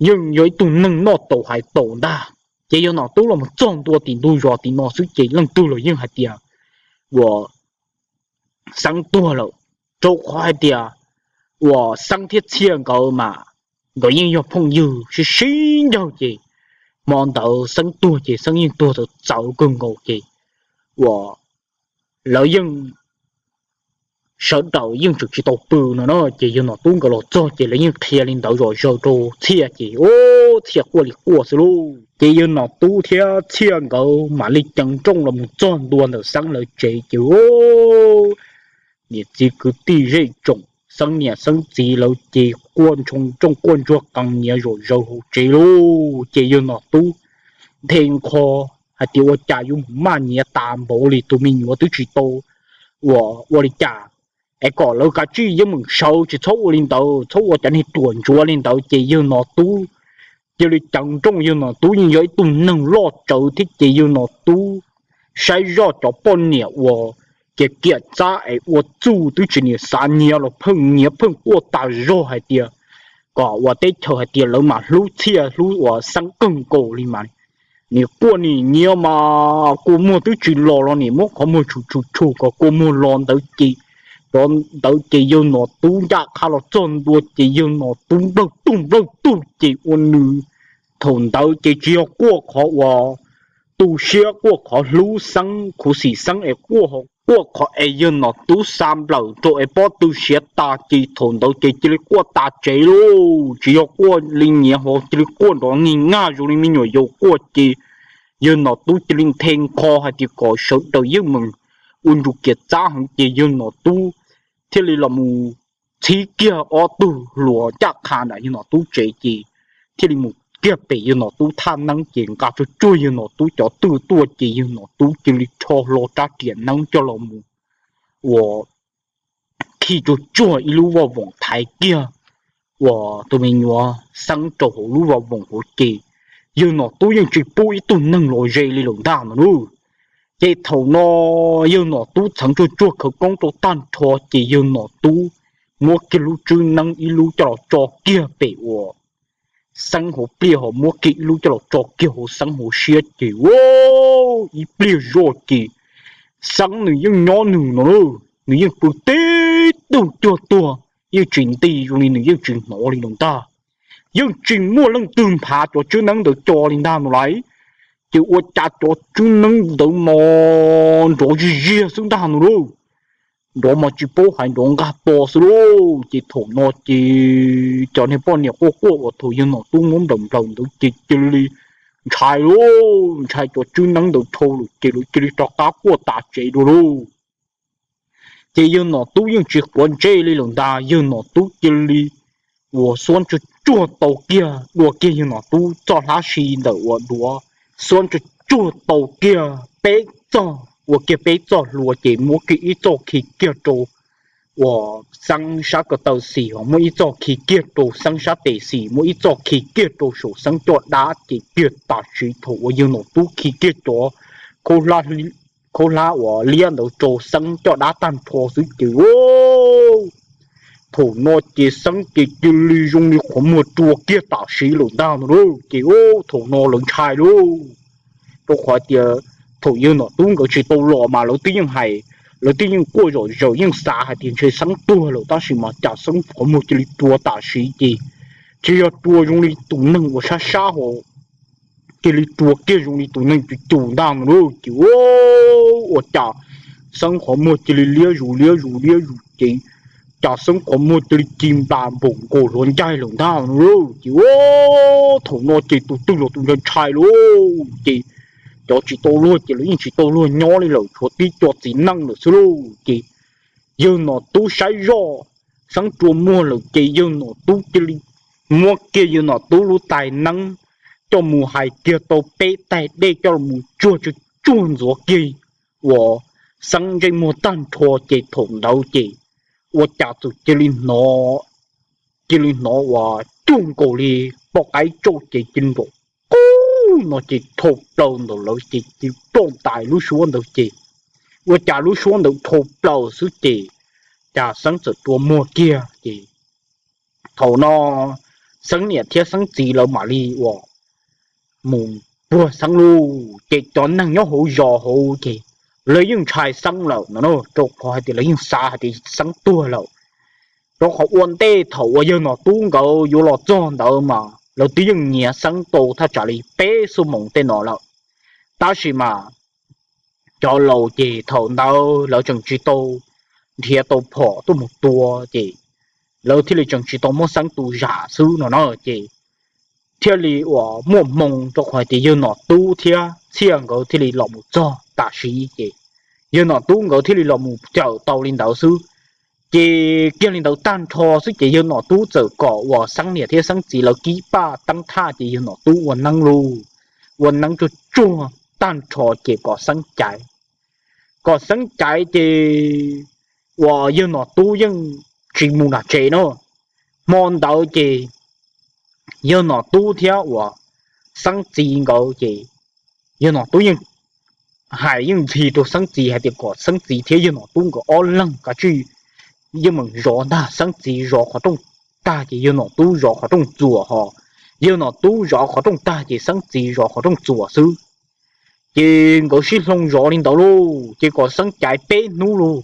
yeej yog ib tug neeg noj taus hais taus ntag. Ces yawg Nom Tub los mus txog ntua tim ntug zos tim no xwb ces leej twg los yeej hais tias uas xeeb tuag lawm, rau qhov hais tias uas xeeb thiab Txhiaj nkawd mas nkawd yeej yog phooj ywg sib sib ncawg ces hmo ntawd xeeb tuag ces xeeb yeej tuag txawv txawv kawg nkaus ces uas lawv yeej sawv daws yeej tseem tsis tau pw no na. Ces yawg Nom Tub nkawd los txog ces lawv yeej qhia li ntawd zom zaws rau Txhiaj ces, o, Txhiaj quaj li quaj xwb lauj. Ces yawg Nom Tub thiab Txhiaj nkawd mam li ceev nrooj los mus txog ntua ntawm Xeeb lawv tsev ces, o, niam txiv kwv tij zej tsoom, Xeeb niam Xeeb txiv lawv ces quaj ntshoo nrooj quaj ntsuag qees nyiav zom zaws hauv tsev lauj. Ces yawg Nom Tub nthe nqho hais tias ua cas yuav mus maj nyiav tas npaum li, tus me nyuam twb tsis tau ua, ua li cas, es kom lawv kav tsij yeej meem sawv, tsis txhob ua li ntawd, txhob ua cov niag ruam ntsuav li ntawd. Ces yawg Nom Tub cia li ceev nrooj, yawg Nom Tub yeej yog ib tug neeg loj tsawv thiab ces yawg Nom Tub saib zoj cov poj niam uas kiam kiam txab es ua txuj twb tsis niam xav nyiav los pheej nyiav pheej quaj tas zog hais tias kom uas teb chaws hais tias lawv mas hlub Txhiaj hlub uas Xeeb kawg nkaus li mas, nim quaj nim nyiav mas kua muag twb tsis los los nim muab qhov muag tshum tshum tshum kom kua muag los ntawd ces, cov ntawd ces yawg Nom Tub ncaj qha los txog ntua ces yawg Nom Tub nplawg tug nplawg tug ces ua nws, thaum ntawd ces tsis yog quaj qhov uas tu siab quaj qhov hlub Xeeb khuv xim Xeeb es quaj, quaj qhov es yawg Nom Tub xa nplawm rau es pob tw siav tas ces thaum ntawd ces cia li quaj tas tsev lauj. Tsis yog quaj li nyiav hos cia li quaj nrov nig nyaj zoo li me nyuam yaus quaj ces yawg Nom Tub cia li nthe nqho hais tias kom sawv daws yeej meem ua ntsuj kiam txab heev ces yawg Nom Tub thiaj li los mus txhib kiag ob tug hluas ncaj qha ntawm yawg Nom Tub tsev ces thiaj li mus kiag pem yawg Nom Tub thaj neeb ces nqa tsuag tsuag yawg Nom Tub cov twj tuaj ces yawg Nom Tub cia li rho hlo rab riam neeb coj los mus uas khi tsuag tsuag ib lub voj voom thaiv kiag uas tus me nyuam Xeeb rau hauv lub voj voom hauv ces yawg Nom Tub yeej tsis pub ib tug neeg los ze li lawm ntag no lauj. Ces thaum no yawg Nom Tub txheev tsuag tsuag khawv koob rau tag nrho ces yawg Nom Tub muab kiag lub tswb neeb ib lub coj los tso kiag pem uas Xeeb hauv pliaj hos muab kiag ib lub coj los tso kiag hauv Xeeb hauv siab ces, ib pliag zoj ces Xeeb nws yeej nyob nws no lauj, nws yeej pw tib tug cuag tuag, yeej tsis nti zoo li nws yeej tsis hnov li no ntag. Yeej tsis muaj leej twg nphav cov tswb neeb ntawd co li ntag no lauj. Ces ua cas cov tswb neeb ntawd mas nrov zig ziag xwb ntag no lauj. Nrov mas tsis paub hais nrov nqaj to xwb lauj. Ces thaum no ces cov niag poj niam quaj quaj uas thaum yawg Nom Tub muab nplawm nplawm ntawd ces cia li ntshai lauj, ntshai cov tswb neeb ntawd dhau lawm ces lawv cia li rov qab quaj tas tsev dua lauj. Ces yawg Nom Tub yeej tsis quav ntsej li lawm ntag, yawg Nom Tub cia li uas xuab tsuag tsuag tau kiag, dua kiag yawg Nom Tub txoj hlab si ntawm uas duav, xuab tsuag tsuag tau kiag peb txoj, ua kiag peb txoj hlua ces muab kiag ib txoj khi kiag rau uas Xeeb sab ko taw xis, ho muab ib txoj khi kiag rau Xeeb sab tes xis, muab ib txoj khi kiag rau saum Xeeb caj dab ces kiag tam sim thaum uas yawg Nom Tub khi kiag cov khaub hlab uas liab ntawd rau Xeeb caj dab tag nrho xwb ces thaum no ces Xeeb ces cia li zoo li qhov muag rua kiag tam sim lawm ntag no lauj. Ces thaum no lawv ntshai lauj, rau qhov tias thaum yawg Nom Tub nkawd tsis tau los mas lawv twb yeej hais, lawv twb yeej quaj zom zaws yeej xav hais tias ntshe Xeeb tuag lawm tab sis mas cas Xeeb qhov muag cia li rua tam sim ces tsis yog rua zoo li tus neeg uas sab sab ho cia li rua kiag zoo li tus neeg cus cus ntag no lauj. Ces ua cas Xeeb qhov muag cia li liab zus liab zus liab zus ces cas Xeeb qhov muag cia li ci nplas npaum nkaus hluav ncaig lawm ntag no lauj. Ces thaum no ces tus twg los tus ntshai ntshai lauj. Ces cov tsis tau luag ces lawv yeej tsis tau luag nyob li lawm, tshuav tib co txiv neej lawm xwb lauj. Ces yawg Nom Tub saib zoj Xeeb rua muag lawm ces yawg Nom Tub cia li muab kiag yawg Nom Tub lub tais neeb coj mus hais kiag tau peb tais dej coj los tsuag tsuag ntxuav kiag uas Xeeb ntsej muag tag nrho ces thaum ntawd ces ua cas txawm cia li hnov, cia li hnov uas cuag nkaus li poj qaib tsauj ces cia li nkaus qub no ces dhau plaws ntawm lawv ces cia li ploj ntais lub suab ntawd ces ua cas lub suab ntawd dhau plaws xwb ces cas Xeeb txawm rua muag kiag ces thaum no Xeeb niam thiab Xeeb txiv lawv mam li uas mus puag Xeeb lauj. Ces cov neeg nyob hauv zos hauv ces lawv yeej ntshai Xeeb lawm no, rau qhov hais tias lawv yeej xav hais tias Xeeb tuag lawm. Rau qhov ua ntej thaum uas yawg Nom Tub nkawd yuav los txog ntawd mas lawv twb yeej nyiav Xeeb tau thaj tsam li peb xuab moos tej no lawm. Tab sis mas cov laus ces thaum ntawd lawv tseem tsis tau nrhiav tau phom tuaj mus tua ces lawv thiaj li tseem tsis tau muab Xeeb tu zam xwb no na. Ces thiaj li uas muaj hmoo rau qhov hais tias yawg Nom Tub thiab Txhiaj nkawd thiaj li los mus txog tam sim ces yawg Nom Tub nkawd thiaj li los mus cawm tau li ntawd xwb. Ces kiag li ntawd tag nrho xwb ces yawg Nom Tub txawm kom uas Xeeb niam thiab Xeeb txiv lawv kib paj teeb thaj ces yawg Nom Tub ua neeb lauj, ua neeb tsuag tsuag tag nrho ces kom Xeeb caiv, kom Xeeb caiv ces uas yawg Nom Tub yeej tsis mus nram tsev na. Hmo ntawd ces yawg Nom Tub thiab uas Xeeb txiv nkawd ces yawg Nom Tub yeej hais yeej ntxhi rau Xeeb txiv hais tias kom Xeeb txiv thiab yawg Nom Tub nkawd ob leeg kav tsij yeej meem zov ntag, Xeeb txiv zov qhov rooj tag ces yawg Nom Tub zov qhov rooj txuas ho, yawg Nom Tub zov qhov rooj tag ces Xeeb txiv zov qhov rooj txuas xwb. Ces nkawd sib hloov zov li ntawd lauj, ces kom Xeeb caiv peb hnub lauj.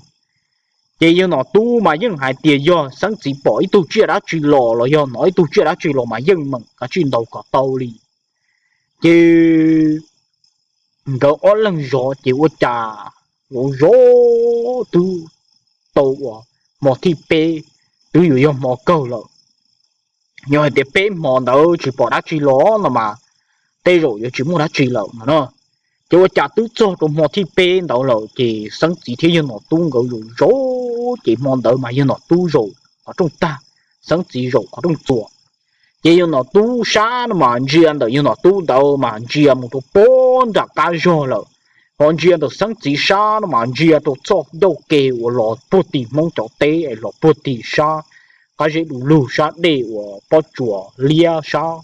Ces yawg Nom Tub mas yeej hais tias yog Xeeb txiv pom ib tug tsiaj dab tsi los los yog hnov ib tug tsiaj dab tsi los mas yeej meem kav tsij ntaus kom tau li. Ces nkawd ob leeg zov ces ua cas zov zov twb tau uas hmo thib peb, twb yuav yog hmo kawg lawm. Yog hais tias peb hmo ntawd tsis pom dab tsi los no mas tej zaum yuav tsis muaj dab tsi lawm no na. Ces ua cas twb txog rau hmo thib peb ntawd lawm ces Xeeb txiv thiab yawg Nom Tub nkawd zov zov ces hmo ntawd mas yawg Nom Tub zaum qhov rooj tag, Xeeb txiv zaum qhov rooj txuas. Ces yawg Nom Tub sab no mas ntsia ntawm yawg Nom Tub ntawd mas ntsia mus rau pem nram qab zog lawm, ho ntsia ntawm Xeeb txiv sab no mas ntsia rau txoj ncauj ke uas los puag tim Hmoob cov teb es los puag tim sab qab zeb du lug sab dej uas pob tsuas liab sab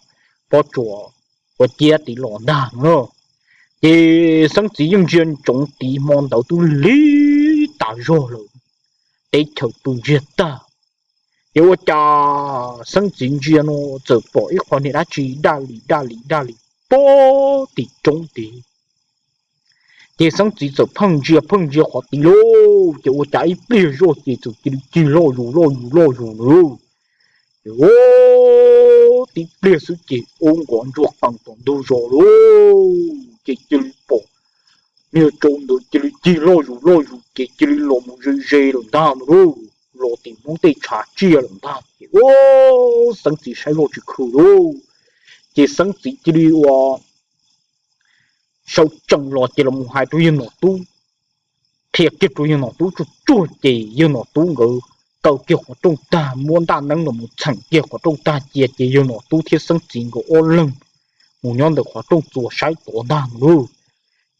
pob tsuas ua ciab tid los ntag no na. Ces Xeeb txiv yeej ntsia ntsoov tid hmo ntawd twb lig tas zog lawm, teb chaws pw ntsiag tag. Ces ua cas Xeeb txiv ntsia no txawm pom ib qho niag dab tsi daj li daj li daj li puag tim roob tid. Ces Xeeb txiv txawm pheej ntsia pheej ntsia qhov tid lauj, ces ua cas ib pliag zoj ces txawm cia li cig loj zus loj zus loj zus lawm. Ces tib pliag xwb ces ub nkaus ntsuag qees tom ntug zos lauj, ces cia li pom niag tsau ntawd cia li cig loj zus loj zus ces cia li los mus ze ze lawm ntag no lauj, los tim Hmoob tej tshav tsiaj lawm ntag. Ces ub, Xeeb txiv saib zoj tsis khw lauj, ces Xeeb txiv cia li ua sawv tsees los ces los mus hais rau yawg Nom Tub, qhia kiag rau yawg Nom Tub tsuag tsuag ces yawg Nom Tub nkawd kaw kiag qhov rooj tag muab ntaj neeb los mus txheem kiag qhov rooj tag cia ces yawg Nom Tub thiab Xeeb txiv nkawd ob leeg mus nyob ntawm qhov rooj txuas saib tod ntag no lauj.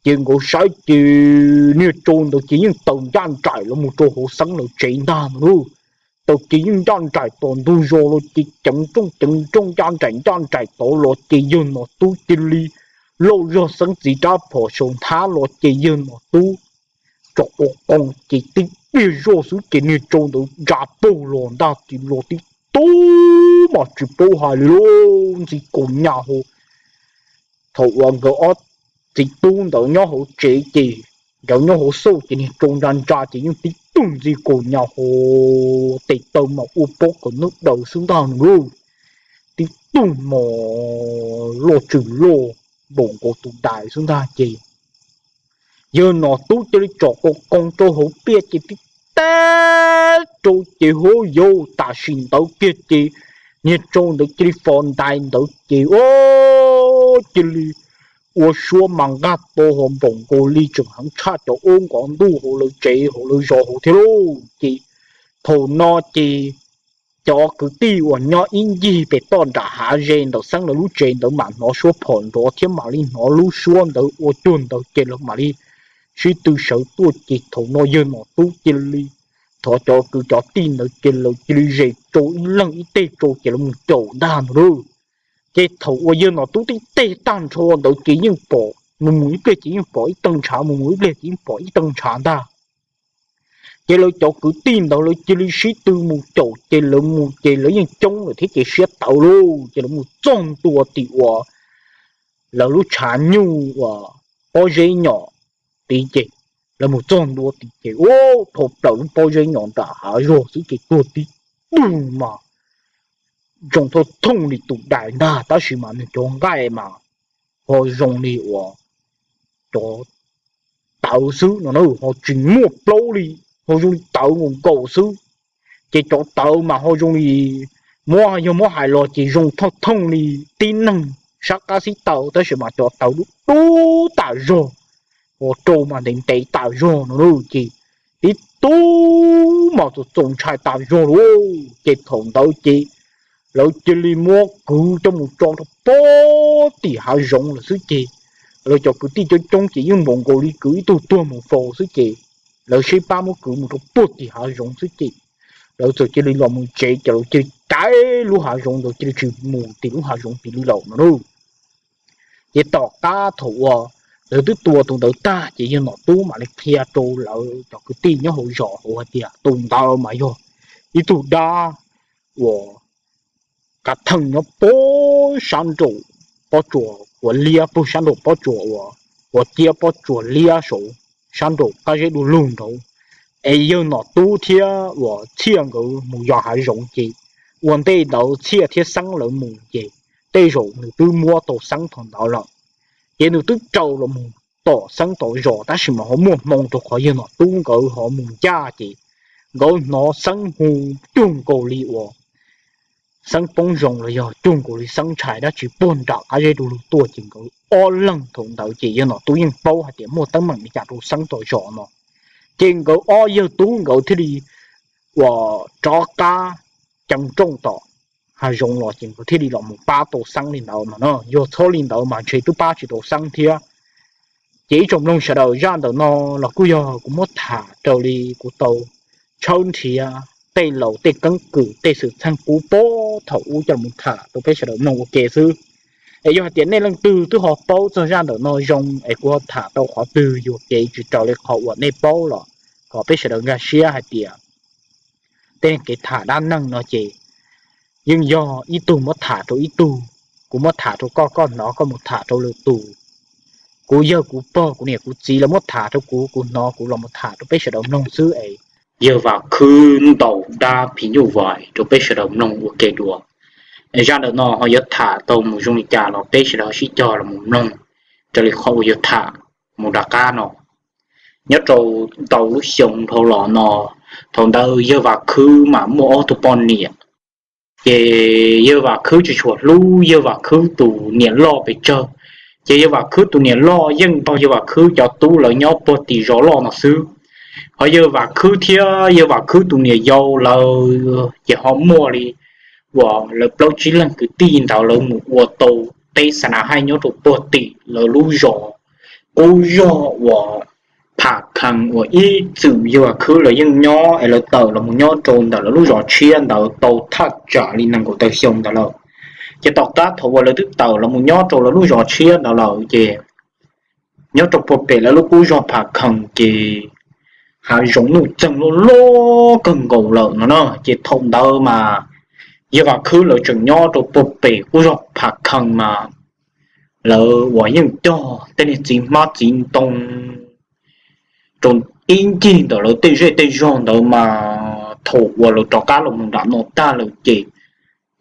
Ces nkawd saib ces niag tsau ntawd ces yeej taws ncaj nraim los mus rau hauv Xeeb lawv tsev ntag no lauj. Taws ces yeej ncaj nraim tom ntug zos los ces ceev nrooj ceev nrooj ncaj nraim ncaj nraim tod los ces yawg Nom Tub cia li lauj zog Xeeb txiv rab phom saum nthab los ces yawg Nom Tub tsom qo qoo ces tib pliag zoj xwb ces niag tsau ntawd ntsa paug los ntag ces los tib tug mas tsis paub hais li lauj, ntxi kaus nyas hauv. Thaum uas nkawd ob txiv tub ntawd nyob hauv tsev ces nkawd nyob hauv xauj ces niag tsau ntsa ntsa ces yeej tib tug ntxi kaus nyas hauv, tes taw mas ua pob kawm ntawv daws xwb ntag no lauj. Tib tug mos loj tsw loj npaum nkaus tus dais xwb ntag ces yawg Nom Tub cia li tsom qo qoo rau hauv pliaj ces tib teg rau ces huab yau tam sim ntawd kiag ces niag tsau ntawd cia li fo ntais ntawd ces ua cia li ua suab mas nqaj to ho npaum nkaus li tseem heev tshaj cov ub nkov ntuj hauv lawv tsev hauv lawv zos hauv thiab lauj. Ces thaum no ces cov kwv tij uas nyob ib ncig pem toj nram hav ze ntawm Xeeb lawv lub tsev ntawd mam hnov suab phom nrov thiab mam li hnov lub suab ntawd ua cuag ntawd ces lawv mam li sib tw sawv tuaj ces thaum no yawg Nom Tub cia li thov cov kwv cov tij ntawd ces lawv cia li zes tsau ib leeg ib teg tsau ces lawv mus caum ntag no lauj. Ces thaum uas yawg Nom Tub tib teg tag nrho ntawd ces yeej pom mus mus ib pliag ces yeej pom ib teev ntshav mus mus ib pliag ces yeej pom ib teev ntshav ntag. Ces lawv cov kwv tij ntawd lawv cia li sib tw mus caum ces lawv mus ces lawv yeej coob lawm thiab ces siab tawv lauj ces lawv mus txog ntua tim uas lawv lub tshav nyuj uas pob zeb nyom tid ces lawv mus txog ntua tim ces ua dhau plaws lub pob zeb nyom nram hav zog xwb ces tuag tib tug mas zoo thaj thooj li tus dais ntag tab sis mas nws cov nqaij mas ho zoo li uas cov tawv xwb no na ho tsis muaj plaub li ho zoo li tawv nkaus nkaus xwb. Ces cov tawv mas ho zoo li, muab yog muab hais los ces zoo thooj thooj li tib neeg sab qab xib taws, tab sis mas cov tawv dub dub tas zog, ua rau mas ntev ntev tas zog no ces tib tug mas txaus txaus ntshai tas zog lauj. Ces thaum ntawd ces lawv cia li muab kwv coj mus tso rau puag tim hav zoov lawm xwb ces lawv cov kwv tij coob coob ces yeej npaum nkaus li kwv ib tug tuag mus faus xwb ces lawv sib pab muab kwv mus rau puag tim hav zoov xwb ces lawv txawm cia li los mus tsev ces lawv cia li caiv lub hav zoov ntawd cia li tsis mus tim lub hav zoov tim li lawm no lauj. Ces tom qab thaum uas lawv twb tua tus ntawd tag ces yawg Nom Tub mam li qhia rau lawv cov kwv tij nyob hauv zos hauv hais tias tus ntawd mas yog ib tug dab uas kav theej nyob puag sab nraum pob tsuas uas liab, puag sab nraum pob tsuas uas, uas ciab pob tsuas liab saud, sab nraum qab zeb du lug nraud. Es yawg Nom Tub thiab uas Txhiaj nkawd mus yos hav zoov ces ua ntej ntawd Txhiaj thiab Xeeb lawv mus ces tej zaum nws twb muab tau Xeeb thaum ntawd lawm. Ces nws twb raws los mus tom Xeeb tom zos tab sis mas ho muaj hmoo rau qhov yawg Nom Tub nkawd ho mus ncaj ces nkawd hnov Xeeb hu cuag nkaus li uas Xeeb poob zoo los yog cuag nkaus li Xeeb ntshai dab tsi puag nram qab zeb du lug tuaj ces nkawd ob leeg thaum ntawd ces yawg Nom Tub yeej paub hais tias muaj teeb meem li cas rau Xeeb tom zos no. Ces nkawd ob yawg tub nkawd thiaj li uas rov qab ceev rooj tom hav zoov los ces nkawd thiaj li los mus pab tau Xeeb li ntawd no. Yog txhob li ntawd mas ntshe twb pab tsis tau Xeeb thiab. Ces ib tsoom mloog sawv daws, zaj ntawm no los kuj yog kuv muab tham raws li kuv tau tshawb nrhiav tej laus tej keeb kwm tej xwm txheej qub puag thaum ub coj los tham rau peb sawv daws mloog ua ke xwb. Es yog hais tias nej leej twg twb ho paub txog zaj ntawm no zoo es kuv ho tham tau qhov twg yuam kev tsis raws li qhov uas nej paub los kom peb sawv daws nkag siab hais tias tej kev tham dab neeg no ces yeej yog ib tug muab tham rau ib tug, kuv muab tham rau koj, koj hnov koj mus tham rau lwm tus, kuv yawg kuv pog kuv niam kuv txiv lawv muab tham rau kuv, kuv hnov kuv los mus tham rau peb sawv daws mloog xwb es. Yawg Vam Khwb ntaus dab phim nyuj vais rau peb sawv daws mloog ua ke dua. Zaj ntawm no ho yuav tham tau mus zoo li cas los peb sawv daws sib cog los mus mloog raws li qhov uas yawg tham mus rov qab no. Nyob rau ntau lub xyoo dhau los no, thaum ntawd yawg Vam Khwb mas muaj ob tug poj niam. Ces yawg Vam Khwb tsis tshua hlub yawg Vam Khwb tus niam loj pes tsawg. Ces yawg Vam Khwb tus niam loj yeej nrog yawg Vam Khwb cov tub lawv nyob puag tim zos loj no xwb. Ho yawg Vam Khwb thiab yawg Vam Khwb tus niam yau lawv ces ho muaj li uas lawv plaub tsib leeg kwv tij ntawd lawv mus ua tau teb xa na haij nyob rau puag tim lawv lub zos qub zog uas Pham Khees uas ib txwm yawg Vam Khwb lawv yeej nyob es lawv tawm los mus nyob rau ntawm lawv lub zos tshiab ntawd tau thaj tsam li nees nkaum tawm xyoo ntawd lawm. Ces tom qab thaum uas lawv twb tawm los mus nyob rau lawv lub zos tshiab ntawd lawm ces nyob rau puag pem lawv lub qub zog Pham Khees ces hav zoov nuj txeeg loj loj kawg nkaus lawm no na. Ces thaum ntawd mas yawg Vam Khwb lawv tseem nyob rau puag pem qub zog Pham Khees mas lawv uas yeej cog tej niag txiv hmab txiv ntoo rau ib ncig ntawm lawv tej zej tej zog ntawd mas thaum uas lawv rov qab los mus nram no tag lawm ces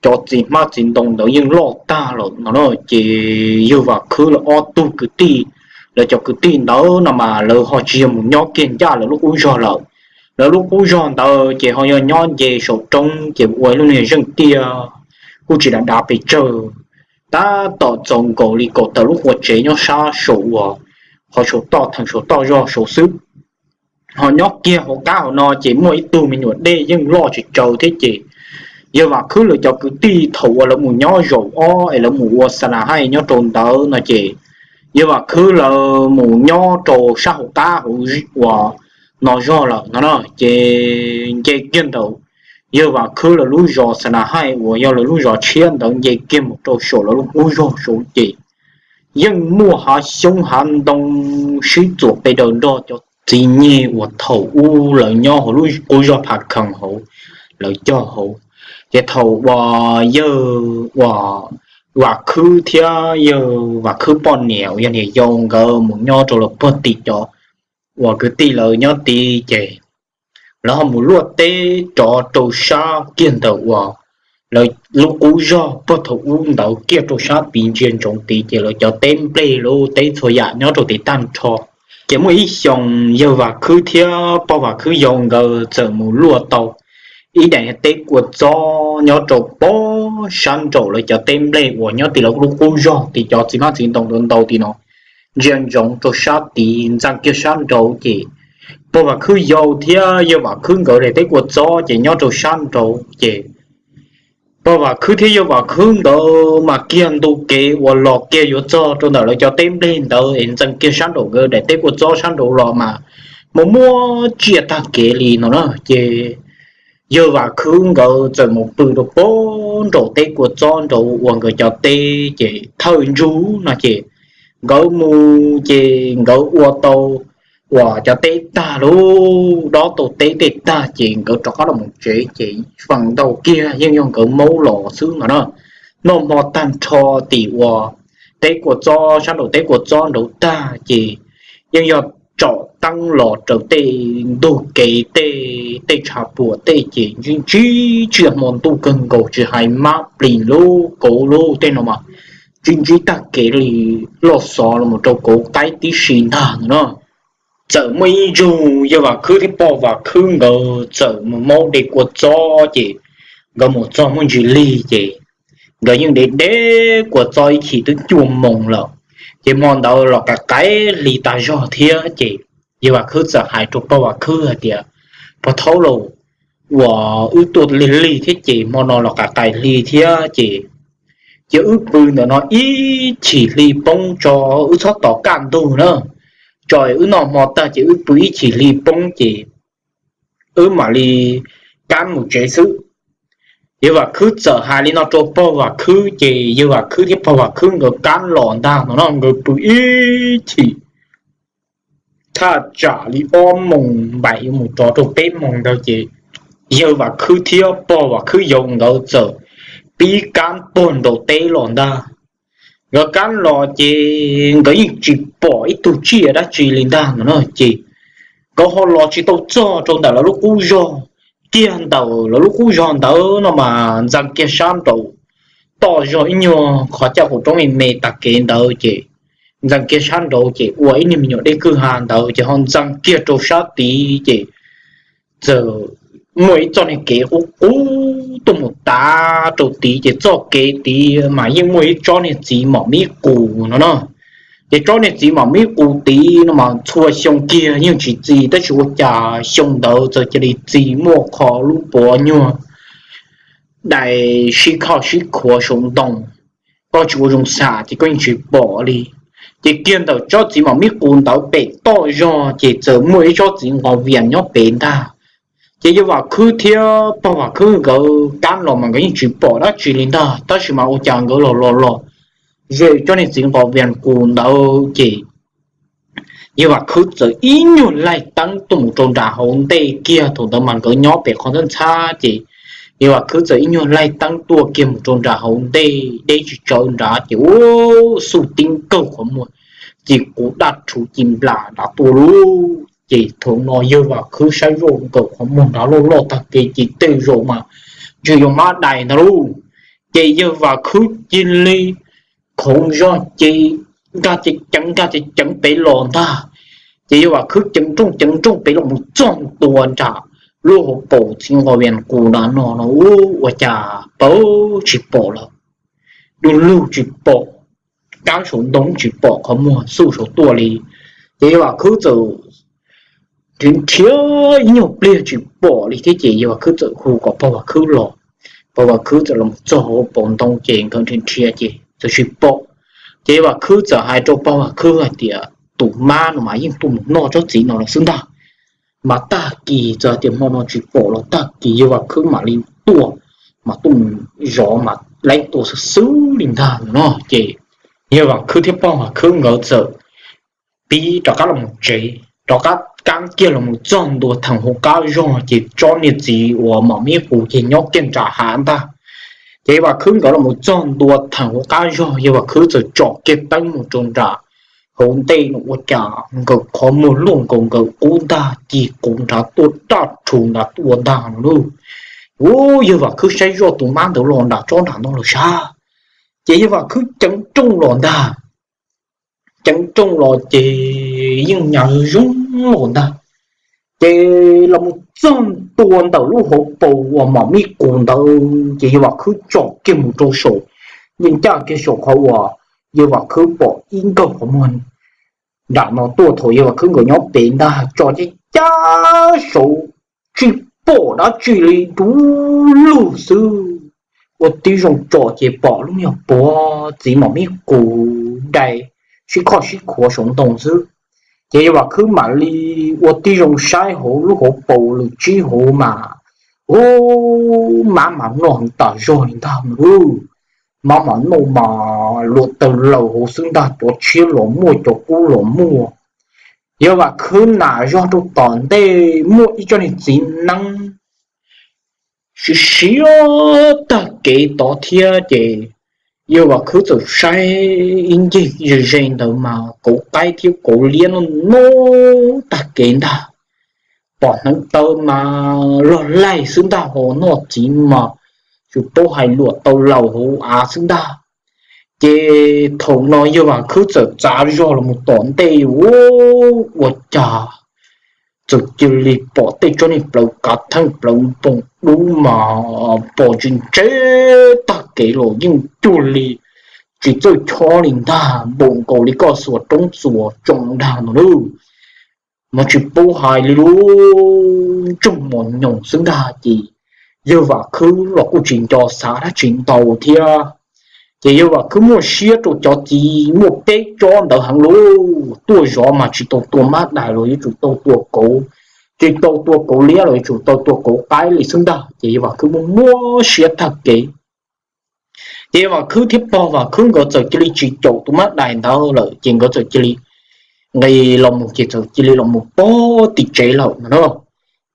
cov txiv hmab txiv ntoo ntawd yeej loj tag lawm no na. Ces yawg Vam Khwb lawv ob tug kwv tij, lawv cov kwv tij ntawd no mas lawv ho tsis yog mus nyob kiag ncaj lawv lub qub zog lawm. Lawv lub qub zog ntawd ces ho yog nyob nce saum roob ces ua ib lub niag zeej tiaj kuj tsis dav dav pes tsawg, tab tom txaus nkaus li kaum tawm lub qua tsev nyob sab saum uas qhov saum toj theem saum toj zog saud xwb. Ho nyob kiag hauv qab hauv no ces muaj ib tug me nyuam dej yeej loj tsis tsawg thiab ces yawg Vam Khwb lawv cov kwv tij thaum uas lawv mus nyob zaum ob es lawv mus ua xa na haij nyob rau ntawd no ces yawg Vam Khwb lawv mus nyob rau sab hauv qab hauv uas no zog lawm no na. Ces nce kiag ntawm yawg Vam Khwb lawv lub zos xa na haij uas yog lawv lub zos tshiab ntawd nce kiag mus rau saum lawv lub qub zog saud ces yeej muaj hav xyoob hav ntoo sib txuam pe daws nrog cov txiv nyeg uas thaum ub lawv nyob hauv lub qub zog Pham Khees hauv, lawv cog hauv. Ces thaum uas yawg uas Vam Khwb thiab yawg Vam Khwb poj niam uas yog niam yau nkawd mus nyob rau lawv puag tim cov uas kwv tij lawv nyob tid ces lawv ho mus luaj teb rov rau sab kiag ntawm uas lawv lub qub zog puag thaum ub ntawd kiag rau sab tid ntsia ntsoov tid ces lawv cov teb nplej lub teb txhua yam nyob rau tid tag nrho. Ces muaj ib xyoos yawg Vam Khwb thiab pog Vam Khwb yau nkawd txawm mus luaj tau ib daim teb kua txob nyob rau pem sab nraum lawv cov teb nplej uas nyob tim lawv lub qub zog tim cov txiv hmab txiv ntoo ntau ntau tim no. Ntsia ntsoov rau sab tid ntxeev kiag sab nraud ces pog Vam Khwb yau thiab yawg Vam Khwb nkawd daim teb kua txob ces nyob rau sab nraud ces pog Vam Khwb thiab yawg Vam Khwb nkawd mas kiag ntu kev uas los kiag yuav txog rau ntawm lawv cov teb nplej ntawd es ntxeev kiag sab nraum nkawd daim teb kua txob sab nraud los mas mus muaj tsiaj tag kev li no na. Ces yawg Vam Khwb nkawd txawm mus pw rau pem nraum teb kua txob nraud uas nkawd cov teb ces thawj ntsug no ces nkawd mus ces nkawd ua tau uas cov teb tag lauj, dob tau teb tej tag ces nkawd rov qab los mus tsev ces feem ntau kiag yeej yog nkawd maub los xwb no na. Noj hmo tag nrho tim uas teb kua txob sab nraum teb kua txob nraud tag ces yeej yog tsom teeb los raws tej ntug kev tej tej tshav puam tej ces ntsib ntsib tsiaj hmo ntuj kawg nkaus tsis hais mab plis lub kauv lub tej no mas ntsib ntsib tag kev li loj xov los rau kauv qaib tib si ntag no na. Txawm muaj ib zaug yawg Vam Khwb thiab pog Vam Khwb nkawd txawm mus maub de kua txob ces nkawd mus txog muaj ntsis lig ces nkawd yeej de de kua txob ib chim twb cuaj moos lawm. Ces hmo ntawd los qaim qaim hli tag zog thiab ces yawg Vam Khwb txawm hais rau pog Vam Khwb hais tias, pog thaub lauj, uas wb tuaj lig lig thiab ces hmo no los qaim qaim hli thiab ces cia wb pw ntawm no ib chim hli poob tso, wb txhob tos kaj ntug na, tso wb noj hmo tag ces wb pw ib chim hli poob ces wb mam li kab mus tsev xwb. Yawg Vam Khwb txawm hais li no rau pog Vam Khwb ces yawg Vam Khwb thiab pog Vam Khwb nkawd kab los ntag no no nkawd pw ib chim thaj tsam li ob moos npaim yuav mus rov rau peb moos ntawd ces yawg Vam Khwb thiab pog Vam Khwb yau nkawd txawm pib kab puag nraum teb los ntag. Nkawd kab los ces nkawd yeej tsis pom ib tug tsiaj dab tsi li ntag no na ces nkawd ho los tsis tau txog rau ntawm lawv lub qub zog. Kiag ntawm lawv lub qub zog ntawd no mas ntxeev kiag sab nraud toj zog ib nyuag qhov caj qaum roob me me tag kev ntawd ces ntxeev kiag sab nraud ces ua ib niag me nyuam dej kwj ha ntawd ces ho ntxeev kiag rau sab tid ces txawm muaj ib txoj niag kev qub qub tuaj mus tav rau tid ces txoj kev tid mas yeej muaj ib tsob niag txiv mom mib qus no na. Ces tsob niag txiv mom mib qus tid no mas txhua xyoo kiag yeej tsis txi tab sis ua cas xyoo ntawd txawm cia li txi muaj qho lub puav nyuag dais sib khoj sib khuav saum ntoo. Koj tsis ua zoo xam ces koj yeej tsis pom li. Ces kiag ntawm tsob txiv mom mib qus ntawd pem toj zog ces txawm muaj ib tsob txiv nqos vias nyob pem ntag. Ces yawg Vam Khwb thiab pog Vam Khwb nkawd kab los mas nkawd yeej tsis pom dab tsi li ntag tab sis mas ua cas nkawd los los los ze tsob niag txiv nqos vias qus ntawd ces yawg Vam Khwb txawm ib nyuag laig teeb tuaj mus rau nram hauv ntej kiag thaum ntawd mas nkawd nyob pem qhov ntxhab ntxhab ces yawg Vam Khwb txawm ib nyuag laig teeb tuaj kiag mus rau nram hauv ntej deb tsis tsawv nrad ces ua xuj tib nkaug qhov muag ci qus daj rhuv ci nplas nrad tuaj lauj. Ces thaum no yawg Vam Khwb saib zoj nkaus qhov muag nrad loj loj tag kev ces tej zaum mas ntshe yuav mab dais ntag lauj. Ces yawg Vam Khwb cia li khoov zog ces nkag ceev ceev nkag ceev ceev pem los ntag. Ces yawg Vam Khwb ceev nrooj ceev nrooj pem los mus txog ntua nram lub hauv paus txiv nqos vias qus nrad no no ua cas pawg tsis pom lawm, du lug tsis pom, kab saum ntoo tsis pom qhov muag xuj saud tuaj li. Ces yawg Vam Khwb txawm nrhiav nrhiav ib nyuag pliag tsis pom li thiab ces yawg Vam Khwb txawm hu kom pog Vam Khwb los. Pog Vam Khwb txawm los txog hauv paus ntoo ces nkawd nrhiav nrhiav ces txawm tsis pom. Ces yawg Vam Khwb txawm hais rau pog Vam Khwb hais tias tus mab no mas yeej tuaj mus noj tsob txiv no los xwb ntag. Mas tag kis txawm hais tias hmo no tsis pom los tag kis yawg Vam Khwb mam li tuaj, mas tuaj mus zov mas leej tuaj xwb xwb li ntag no ces yawg Vam Khwb thiab pog Vam Khwb nkawd txawm pib rov qab los mus tsev, rov qab kab kiag los mus txog ntua theem hauv qab zog ces tsob niag txiv uas mom mib qus ces nyob kiag nram hav ntag. Ces yawg Vam Khwb nkawd los mus txog ntua theem hauv qab zog yawg Vam Khwb txawm tsom kiag teeb mus rau nram hauv ntej no ua cas nkaus qhov muag luaj nkaus nkaus qub ntag ci qus nrad tuaj daj rhuv nrad tuaj ntag no lauj. Ua yawg Vam Khwb saib zoj tus mab ntawd los nram tsob nram no los sab. Ces yawg Vam Khwb ceev nrooj los ntag. ceev rooj los ces yeej nyas zoo los ntag. Ces los mus txog ntua ntawm lub hauv paus uas mom mib qus ntawd ces yawg Vam Khwb tsom kiag mus rau saum, yeej ncaj kiag saum qhov uas yawg Vam Khwb pom ib nkawg qhov muag nram no tuaj thaum yawg Vam Khwb nkawd nyob pem ntag, tsom caj caj saud tsis pom dab tsi li, du lug xwb. Ua tib zoo tsom ces pom lub niag puav txiv mom mib qus dai sib khoj sib khuav saum ntoo xwb. Ces yawg Vam Khwb mam li ua tib zoo saib hauv lub hauv paus lwm tsib hauv mas, u, mab mas noj heev tas zog li ntag mas. Mab mas noj mas luam taws laws hauv xwb ntag, cov tshiab los muaj, cov kub los muaj. Yawg Vam Khwb nam zog rau tom ntej muaj ib tsob niag txiv neeb siav siav tag kev tod thiab ces yawg Vam Khwb txawm saib ib ncig ze ze ntawd mas kauv qaib thiab kauv liab noj noj tag kev ntag. Pom hneev taw mas log laig xwb ntag, ho noj txiv mas tsis paub hais, luam taws laws hauv av xwb ntag. Ces thaum no yawg Vam Khwb txawm txav zog los mus tom ntej, u, ua cas txawm cia li pom tej tsob niag plawv kav theej plawv npoos dub mas pom ntse ntse tag kev los yeej cuag li tsis txawj chob li ntag, npaum nkaus li koj xuas roob txuas tsoo ntag no lauj. Mas tsis paub hais li lub ntsoog mos nyoos xwb ntag ces yawg Vam Khwb los kuj tsis nco xav dab tsi ntau thiab. Ces yawg Vam Khwb muaj siab rau cov txiv muaj peb tsob ntawd heev lauj, tuaj zov mas tsis tau tua mab dais los yuav tsum tau tua kauv, tsis tau tua kauv liab los yuav tsum tau tua kauv qaib li xwb ntag. Ces yawg Vam Khwb muaj muaj siab tag kev. Ces yawg Vam Khwb thiab pog Vam Khwb nkawd txawm cia li tsis caum tus mab dais ntawd lawm ces nkawd txawm cia li nqis los mus ces txawm cia li los mus pog tim tsev lawm no na.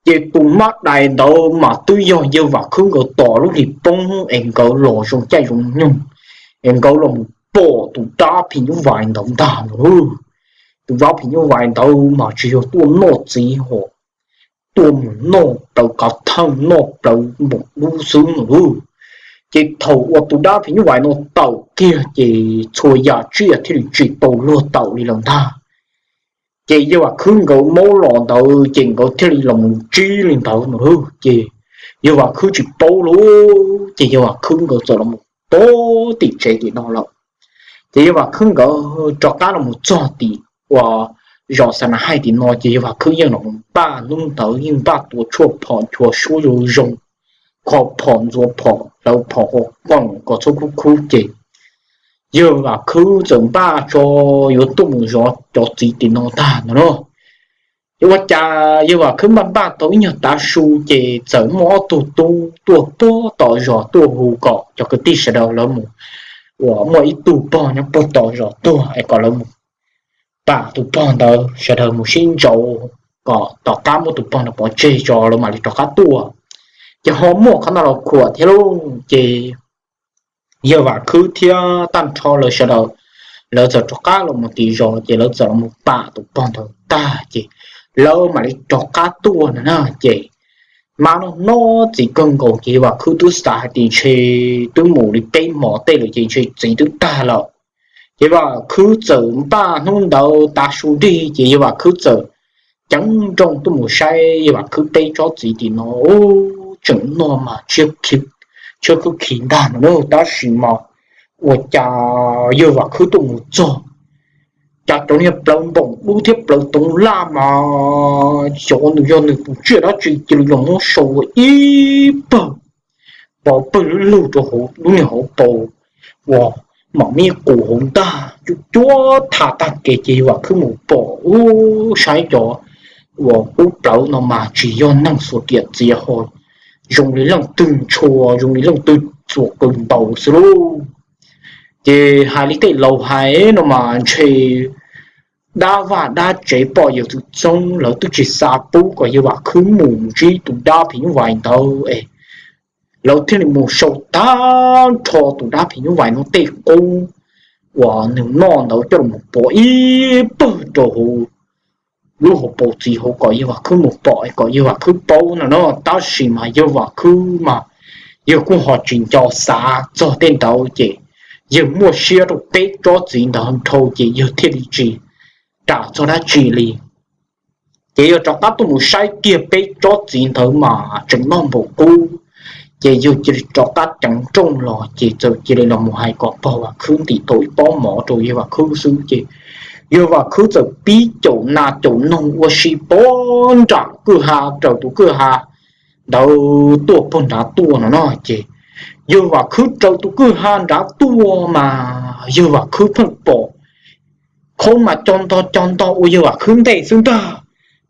Ces tus mab dais ntawd mas twb yog yawg Vam Khwb nkawd tos lub hlis poob es nkawd los zoo caij zoo nyoog es nkawd los mus pom tus dab phim nyuj vais ntawd ntag no. Tus dab phim nyuj vais ntawd mas tsis yog tuaj noj txiv ho tuaj mus noj plawv kav theej noj plawv npoos dub xwb no lauj. Ces thaum uas tus dab phim nyuj vais no tawm kiag ces txhua yam tsiaj thiaj li tsis tau luag tawm li lawm ntag. Ces yawg Vam Khwb nkawd maub los ntawd ces nkawd thiaj li los mus ntsib li ntawd no lauj. Ces yawg Vam Khwb tsis paub lauj, ces yawg Vam Khwb nkawd txawm los mus pog tim tsev tim no lawm. Ces yawg Vam Khwb nkawd rov qab los mus txog tim uas zos Xa Nas Haij tim no ces yawg Vam Khwb yeej los mus npaj hnub ntawd yeej npaj tua tshuaj phom nchuav suab zoo zoo, kho phom ntxuav phom hlawv phom ua qoom kom txhob khub khub ces yawg Vam Khwb txawm npaj tso yuav tuaj mus zov cov txiv tim no tag no na. Ces ua cas yawg Vam Khwb npaj npaj tau ib nyuag tav su ces txawm muaj ob tug tub tuaj puag tom zos tuaj hu kom cov kwv tij sawv daws lawv mus, uas muaj ib tug pog nyob puag tom zos tuag es kom lawv mus pam tus pog ntawd, sawv daws mus sib ntsauv kom tom qab muab tus pog ntawd pov tseg tso lawv mam li rov qab tuaj. Ces ho muaj qhov ntawd los khuam thiab lauj ces yawg Vam Khwb thiab tag nrho lawv sawv daws, lawv txawm rov qab los mus tim zos ces lawv txawm los mus pam tus pog ntawd tag ces lawv mam li rov qab tuaj no na. Ces mab noj noj txiv kawg nkaus ces yawg Vam Khwb twb xav hais tias ntshe twb mus li peb hmo tej lawm ces ntshe txiv twb tag lawm. Ces Vam Khwb txawm npaj hnub ntawd tav su nrig ces yawg Vam Khwb txawm ceev nrooj tuaj mus saib yawg Vam Khwb peb tsob txiv tim no, tseem noj mas tshiab khwb khi ntag no na. Tab sis mas ua cas yawg Vam Khwb tuaj mus txog, cas cov niag plawv npoos dub thiab plawv toov laj mas xyov nws yog nws tus tsiaj dab tsi cia li los muab sau ua ib pawg, pov pawg lug lug rau hauv lub niag hauv paus uas mam mib qus hauv ntag, cuab cuab tham tag kev ces yawg Vam Khwb mus pom ub saib cov uas kub plawv no mas tsis yog neeg xuas riam txiav ho zoo li leej twg ntshua, zoo li leej twg txuas qws ntaus xwb lauj. Ces hais li tej laus hais no mas ntshe dab vaj dab tsev poj yawg txwv txoob lawv twb tsis xa pub kom yawg Vam Khwb mus ntsib tus dab phim nyuj vais ntawd es lawv thiaj li mus sau tag nrho tus dab phim nyuj vais no tej qub uas nws noj ntawd coj los pov ib pawg rau hauv lub hauv paus txiv hauv kom yawg Vam Khwb mus pom kom yawg Vam Khwb paub no na. Tab sis mas yawg Vam Khwb mas yawg kuj ho tsis nco xav txog tej ntawd ces yawg muaj siab rau peb tsob txiv ntawd dhau ces yawg thiaj li tsis ram txog dab tsi li. Ces yawg rov qab tuaj mus saib kiag peb tsob txiv ntawd mas tseem noj npaum qub. Ces yawg cia li rov qab ceev nrooj los ces txawm cia li los mus hais kom pog Vam Khwb ntim tau ib pob mov rau yawg Vam Khwb xwb ces yawg Vam Khwb txawm pib caum nas caum noog ua si pog nram kwj ha raws tus kwj ha ntawd tuaj pog nrad tuaj no no ces yawg Vam Khwb raws tus kwj ha nrad tuaj mas yawg Vam Khwb pheej pom khaub mas co nto co nto ua yawg Vam Khwb ntej xwb ntag.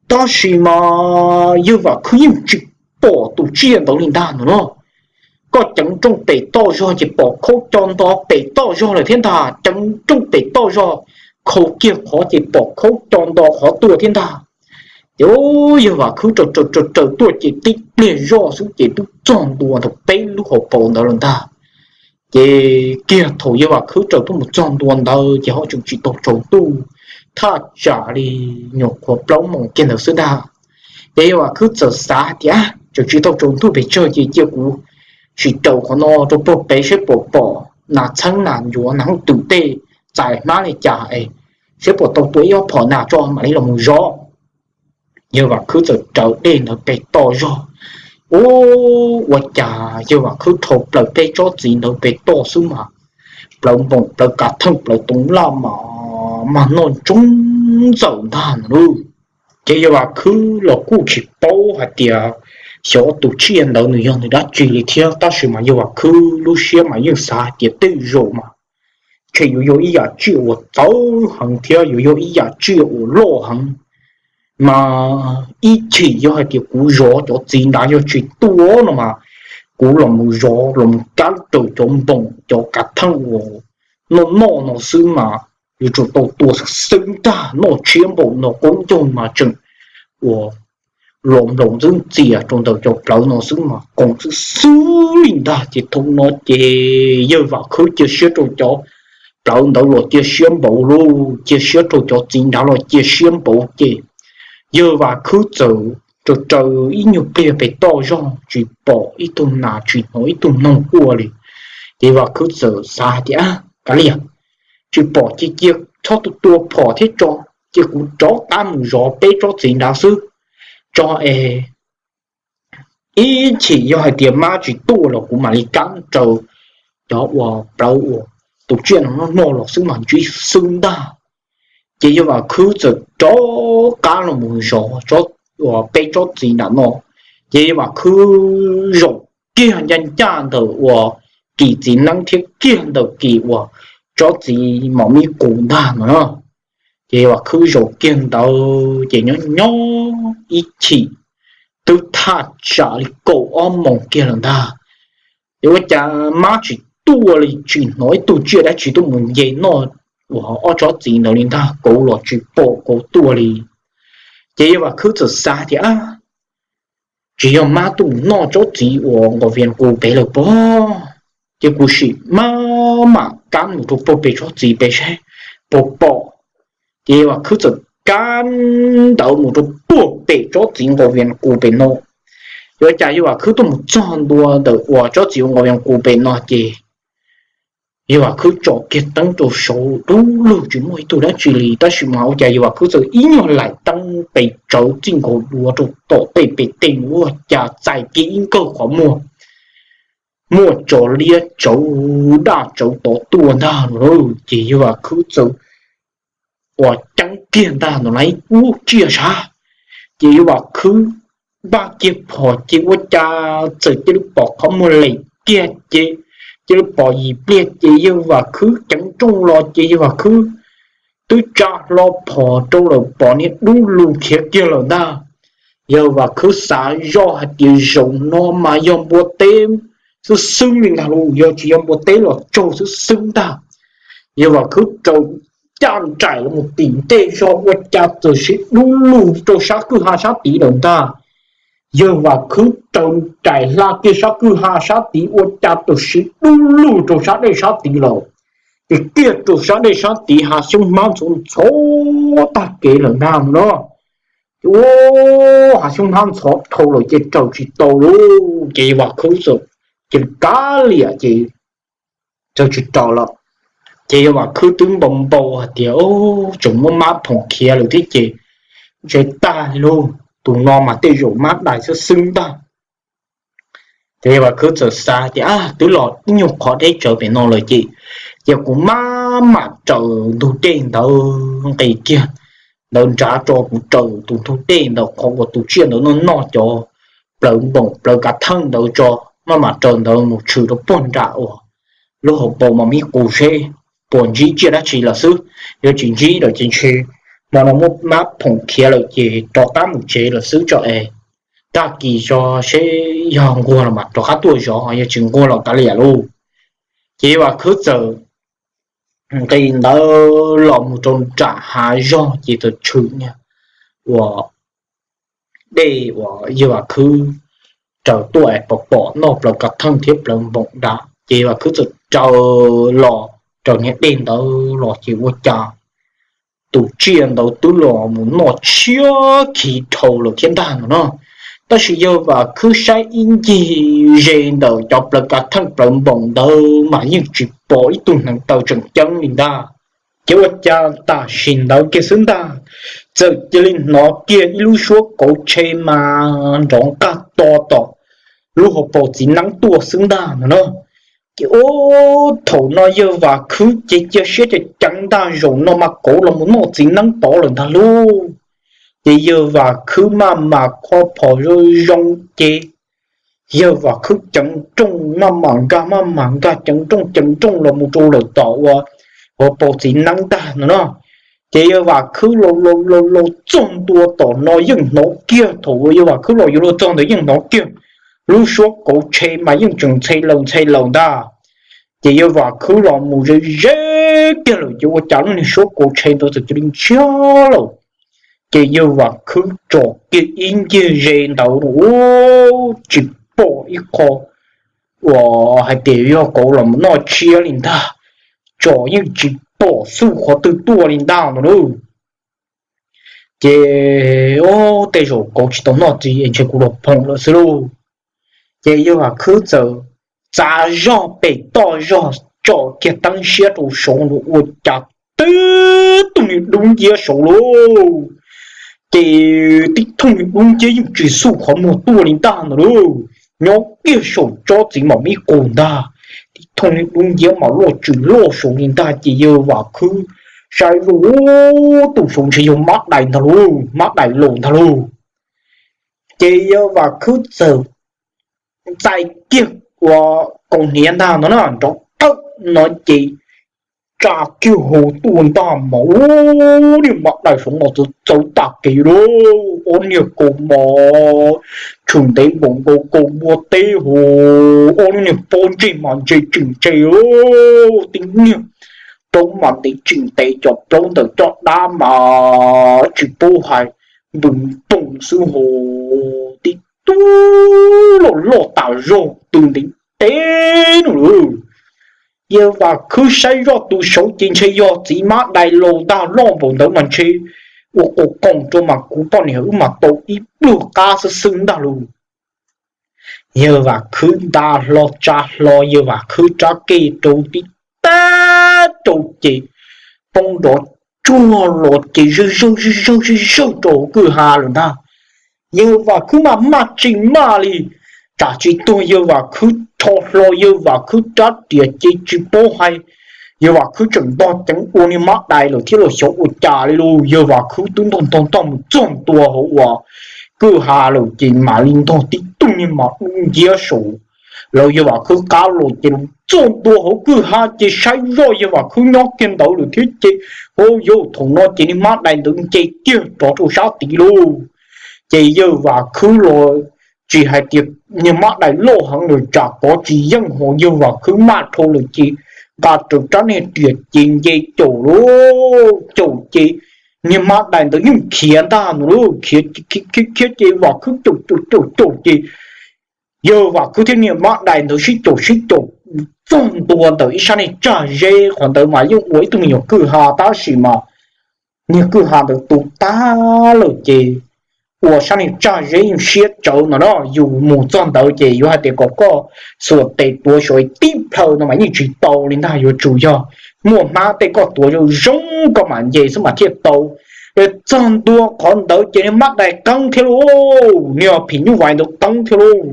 Tab sis mas yawg Vam Khwb yeej tsis pom tus tsiaj ntawd li ntag no no. Koj ceev nrooj pem toj zog ces pom khaub co nto pem toj zog lawm thiab ntag, ceev nrooj pem toj zog, khaus kiag qhov ces pom khaub co nto qhov tuaj thiab ntag. Ces yawg Vam Khwb raws raws raws tuaj ces tib pliag zoj xwb ces twb txog ntua ntawm peb lub hauv paus ntawd lawm ntag. Ces kiag thaum yawg Vam Khwb raws tuaj mus txog ntua ntawd ces ho tseem tsis tau tsaus ntuj, thaj tsam li nyuam qhuav plaub moos kiag ntawd xwb ntag. Ces yawg Vam Khwb txawm xav hais tias tseem tsis tau tsaus ntuj pes tsawg ces cia kuv sim raws qhov no rau puag pem saib puas pom nas txheeb nas ncuav nas hooj twm tej txais hmab li cas es saib puas tau tua ib ob phom nas tso mam li los mus zov. Yawg Vam Khwb txawm raws dej ntawd pem toj zog. Ub, ua cas yawg Vam Khwb dhau plaws peb tsob txiv ntawd pem toj xwb mas plawv npoom plawv kav theej plawv toov laj mas mag noj ntsoov ntxawm ntag no lauj. Ces yawg Vam Khwb los kuj tsis paub hais tias xyov tus tsiaj ntawd nws yog nws dab tsi li thiab, tab sis mas yawg Vam Khwb lub siab mas yeej xav hais tias tej zaum mas ntshe yuav yog ib yam tsiaj uas txawv heev thiab yuav yog ib yam tsiaj uas loj heev. Mas ib chim yog hais tias kuv zov cov txiv nrad yog tsis tuaj no mas kuv los mus zov los mus kab raws cov npoom cov kav theej uas noj noj no xwb mas yuav tsum tau tua xwb xwb ntag, noj tshiab npaum no qoob ncoog mas tseem uas los nploos ntxwb ntxias rau ntawm cov plawv no xwb mas koom xwb xwb li ntag. Ces thaum no ces yawg Vam Khwb cia siab rau cov plawv ntawd los cia siab npaum lauj, cia siab rau cov txiv nrad los cia siab npaum ces yawg Vam Khwb txawm raws raws ib nyuag pliag pem toj zog tsis pom ib tug nas tsis hnov ib tug noog quaj li. Ces Vam Khwb txawm xav hais tias, kav liam, tsis pom ces cia txhob tua tua phom thiab tso, ces kuv rov qab mus zov peb tsob txiv nrad xwb tso es ib chim yog hais tias mab tsis tuaj los kuv mam li kab raws cov uas plawv uas tus tsiaj no noj los xwb mas ntsib xwb ntag. Ces yawg Vam Khwb txawm rov qab los mus zov peb tsob txiv nram no. Ces yawg Vam Khwb zaum kiag ncaj ncaj ntawm uas kis txiv neeb thiab kiag ntawm kis uas tsob txiv mos mis qus ntag no. Ces yawg Vam Khwb zaum kiag ntawd ces nyob nyob ib chim twb thaj tsam li kaum ob moos kiag lawm ntag. Ces ua cas mab tsis tuaj li, tsis hnov ib tug tsiaj dab tsi tuaj mus nce noj uas ob tsob txiv ntawd li ntag, kauv los tsis pom kauv tuaj li. Ces yawg Vam Khwb txawm xav tias, tsis yog mab tuaj mus noj tsob txiv uas nqos vias qus pem lawm pob, ces kuv sim mab mam kab mus rau puag pem tsob txiv pem saib puas pom. Ces yawg Vam Khwb txawm kab ntawd mus rau puag pem tsob txiv nqos vias qus pem no. Yuav cas yawg Vam Khwb tuaj mus txog ntua ntawm uas tsob txiv uas nqos vias qus pem no ces yawg Vam Khwb tsom kiag teeb rau saud dub lug tsis muaj ib tug dab tsi li, tab sis mas ua cas yawg Vam Khwb txawm ib nyuag laim teeb pes tsawv txij nkaus dua rau tom tej pes tej ua cas txais kiag ib nkawg qhov muag muaj tsov liab tsawv daj tsawv tod tuaj ntag lauj. Ces yawg Vam Khwb txawm uas ceeb kiag ntag ntawm lub tsiaj sav. Ces yawg Vam Khwb npaj kiag phom ces ua cas txawm cia li pom qhov muag lem kiag ces cia li pom yim pliag ces yawg Vam Khwb ceev nrooj los ces yawg Vam Khwb twb tsa hlo phom rau lawm pom niag dub lug khiav kiag lawm ntag. Yawg Vam Khwb xav zoj hais tias zaum no mas yog npua teb xwb xwb li ntag lauj, yog tsis yog npua teb los tsaug xwb xwb ntag. Yawg Vam Khwb raws caj nraim los mus tim ntej zog ua cas txawm siv dub lug rau sab kwj ha sab tid lawm ntag. Yawg Vam Khwb raws nraim hla kiag sab kwj ha sab tid ua cas txawm siv dub lug rau sab dej sab tid lawm. Ces kiag rau sab dej sab tid hav xyoob hmab ntxhov ntxhov tag kev lawm ntag no. Ces ua hav xyoob hmab ntxhov dhau lawm ces raws tsis tau lauj, ces Vam Khwb txawm cia li kav liam ces raws tsis tau lawm. Ces yawg Vam Khwb twb npau npau hais tias, Ub, tseem muab mab phoom khiav lawm thiab ces ntshe tag li lauj, tus no mas tej zaum mab dais xwb xwb ntag. Ces yawg Vam Khwb txawm xav tias, Ab, twb los ib nyuag qhov deb tsawv pem no lawm ces, ces kuv maj mam raws ntug dej ntawd nqis kiag ntawd nrad tso, kuv raws tus ntug dej ntawd qhov uas tus tsiaj ntawd noj noj cov plawv npoom plawv kav theej ntawd tso, maj mam raws ntawd mus tshwm rau puag nram uas lub hauv paus mas me qus seb puas ntsib tsiaj dab tsi lawm xwb. Yog tsis ntsib lawm ces ntshe hmo no muab mab phoom khiav lawm ces rov qab mus tsev lawm xwb tso es, tag kis tso seb yog nquag los mas rov qab tuaj zov, yog tsis nquag los kav liam lauj. Ces yawg Vam Khwb txawm nqis ntawd los mus rau nram hav zog ces txawm tshwm niag uas dej uas yawg Vam Khwb raws tuaj es pom pom noj plawv kav theej thiab plawv npoom nrad, ces yawg Vam Khwb txawm raws los, raws niag dej ntawd los ces ua cas tus tsiaj ntawd twb los mus noj tshiab khiv dhau lawm thiab ntag no na. Tab sis yawg Vam Khwb saib ib ncig ze ntawm cov plawv kav theej plawv npoom ntawd mas yeej tsis pom ib tug hneev taw tseem ceeb li ntag. Ces ua cas tam sim ntawd kiag xwb ntag, txawm cia li hnov kiag ib lub suab kauv tshe mas nrov nqaj to tom lub hauv paus txiv neeb tuaj xwb ntag no na. Ces ub, thaum no yawg Vam Khwb ces cia siab ceev ceev ntag, zaum no mas kauv los mus noj txiv neeb tod lawm ntag lauj. Ces yawg Vam Khwb maj mam kho phom zoo zoo ces yawg Vam Khwb ceev nrooj maj mam nkag maj mam nkag ceev nrooj ceev nrooj los mus rau lawm tom uas hauv paus txiv neeb ntag no na. Ces yawg Vam Khwb los los los txog ntua tom no yeej hnov kiag, thaum uas yawg Vam Khwb los yuav luag txog ntawd yeej hnov kiag lub suab kauv tshe mas yeej tseem ntxhe laws ntxhe laws ntag. Ces yawg Vam Khwb los mus ze ze kiag lawm ces ua cas lub niag suab kauv tshe ntawd txawm cia li ntsiag lawm. Ces yawg Vam Khwb tsom kiag ib ncig ze ntawd ub, tsis pom ib qho uas hais tias yog kauv los mus noj tshiab li ntag, tsom yeej tsis pom xuj qhov twg tuaj li ntag no lauj. Ces ub, tej zaum kauv tsis tau noj txiv es ntshe kuv los phoom lawm xwb lauj. Ces yawg Vam Khwb txawm txav zog pem toj zog tsom kiag teeb siab rau saud ua cas tib tug niag dub nciab saud lauj. Ces tib tug niag dub nciab yeej tsis xuj qhov muag tuaj li ntag no lauj, nyob kiag saum tsob txiv mam me qus ntag. Tib tug niag dub nciab mas loj tsis loj saud li ntag ces yawg Vam Khwb saib zoj, tus saud ntshe yog mab dais ntag lauj, mab dais laus ntag lauj. Ces yawg Vam Khwb txawm txais kiag ua kaus hniav ntag no na, nrov thawj no ces tsa kiag hau tuaj ntag mas ub, niag mab dais saud mas txawv txawv tag kev lauj, ob niag kaus mas tshwm ntev npaum nkaus kaus npua teb hos, ob lub niag pob ntseg mas ntse tseem ntse, tib niag plaub mas ntev tseem ntev, cov plaub ntawm caj dab mas tsis paub hais, npws npoos xwb hos, tib tug loj loj tas zog tw ntev teb no lauj. Yawg Vam Khwb saib zoj tus saud ces ntshe yog txiv mab dais laus ntag, loj npaum ntawd mas ntshe ua qus qoos rau mas kuv poj niam wb mas tau ib pluag qab xwb xwb ntag lauj. Yawg Vam Khwb nta hlo tsa hlo, yawg Vam Khwb rab kej rau tib tag rau ces poob nrov tsuag los ces zawg zawg zawg zawg zawg zawg rau hauv kwj ha lawm ntag. Yawg Vam Khwb mas maj tsis maj li, tsam tsis tuag yawg Vam Khwb rho hlo yawg Vam Khwb rab riam ces tsis paub hais, yawg Vam Khwb tseem ntog ceev ua niag mab dais lawm thiab los xyov ua cas li lauj. Yawg Vam Khwb twb ntog ntog ntog mus txog ntua hauv uas kwj ha lawm ces mam li ntog tib tug niag mas dub nciab saud lawv yawg Vam Khwb qab los ces los txog ntua hauv kwj ha ces saib zoj yawg Vam Khwb nyob kiag ntawd lawm thiab ces, ua yawg, thaum no ces niag mab dais ntawd nce kiag rov rau sab tid lauj. Ces yawg Vam Khwb los tsis hais tias niag mab dais loj heev lawm tsam kov tsis yeej hos yawg Vam Khwb maj dhau lawm ces nqa rawv rab niag riam ces nce caum lauj, caum ces niag mab dais ntawd yeej khiav ntag no lauj, khiav khiav ces Vam Khwb caum caum caum caum ces yawg Vam Khwb thiab niag mab dais ntawd sib caum sib caum txog ntua ntawm ib sab niag tsag zeb, qhov ntawd mas yeej ua ib tug me nyuam kwj ha tab sis mas niag kwj ha ntawd tu tag lawm ces ua sab niag tsag zeb yeej siab tsawv no na. Yus mus txog ntawd ces yuav hais tias kom koj xuas tes tuav saum tib plhaw no mas yeej tsis tau li ntag, yuav tsum yog muaj hmab tej koj tuav zoo zoo koj mam nce xwb mas thiaj tau. Txog ntua qhov ntawd ces niag mab dais qeeb thiab lauj, niag phim nyuj vais ntawd qeeb thiab lauj.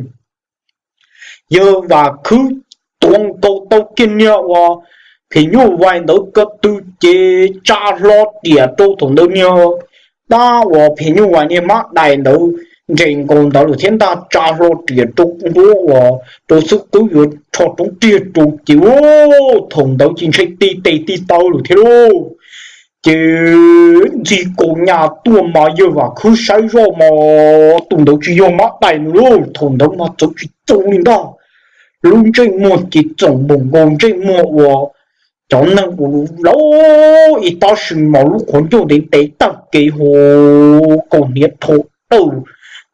Yawg Vam Khwb tuav nkaus tau kiag niag uas phim nyuj vais ntawd ko tw ces tsa hlo riam rau thaum ntawd niag dab uas phim nyuj vais niag mab dais ntawd nres nkaus ntawd lawm thiab ntag, tsa hlo riam rau nruab uas rau xub qwb yuav rho roob riag rau ces thaum ntawd ces ntshe ti tes ti taw lawm thiab lauj. Ces ntxig kaus nyas tuaj mas yawg Vam Khwb saib zoj mas tus ntawd tsis yog mab dais no lauj, thaum ntawd mas txawv tsis txaus li ntag. Lub ntsej muag ces txoom npaum nkaus ntsej muag uas cov neeg uas laus, ib tab sis mas lub qhov ncauj ntev ntev tag kev hauv kaus hniav rho dawj,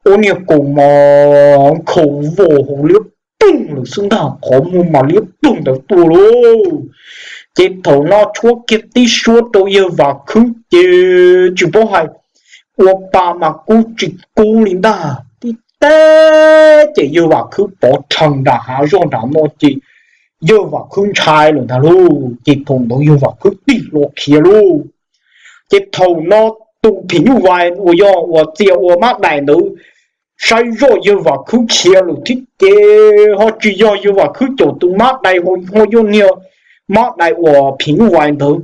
ua niag kaus mas nkhaus vos hauv liab ploog lawm xwb ntag, qhov muag mas liab ploog ntawd tuaj lauj. Ces thaum no tshuab kiag tib suab rau yawg Vam Khwb ces tsis paub hais, ua pa mas kub tsis kub li ntag, tib teb ces yawg Vam Khwb pov rhees nram hav zog nram no ces yawg Vam Khwb ntshai lawm ntag lauj. Ces thaum ntawd yawg Vam Khwb tig hlo khiav lauj. Ces thaum no tus phim nyuj vais uas yog uas txia ua mab dais ntawd saib zoj yawg Vam Khwb khiav lawm thiab ces ho tsis yog yawg Vam Khwb caum tus mab dais, ho yog niag mab dais uas phim nyuj vais ntawd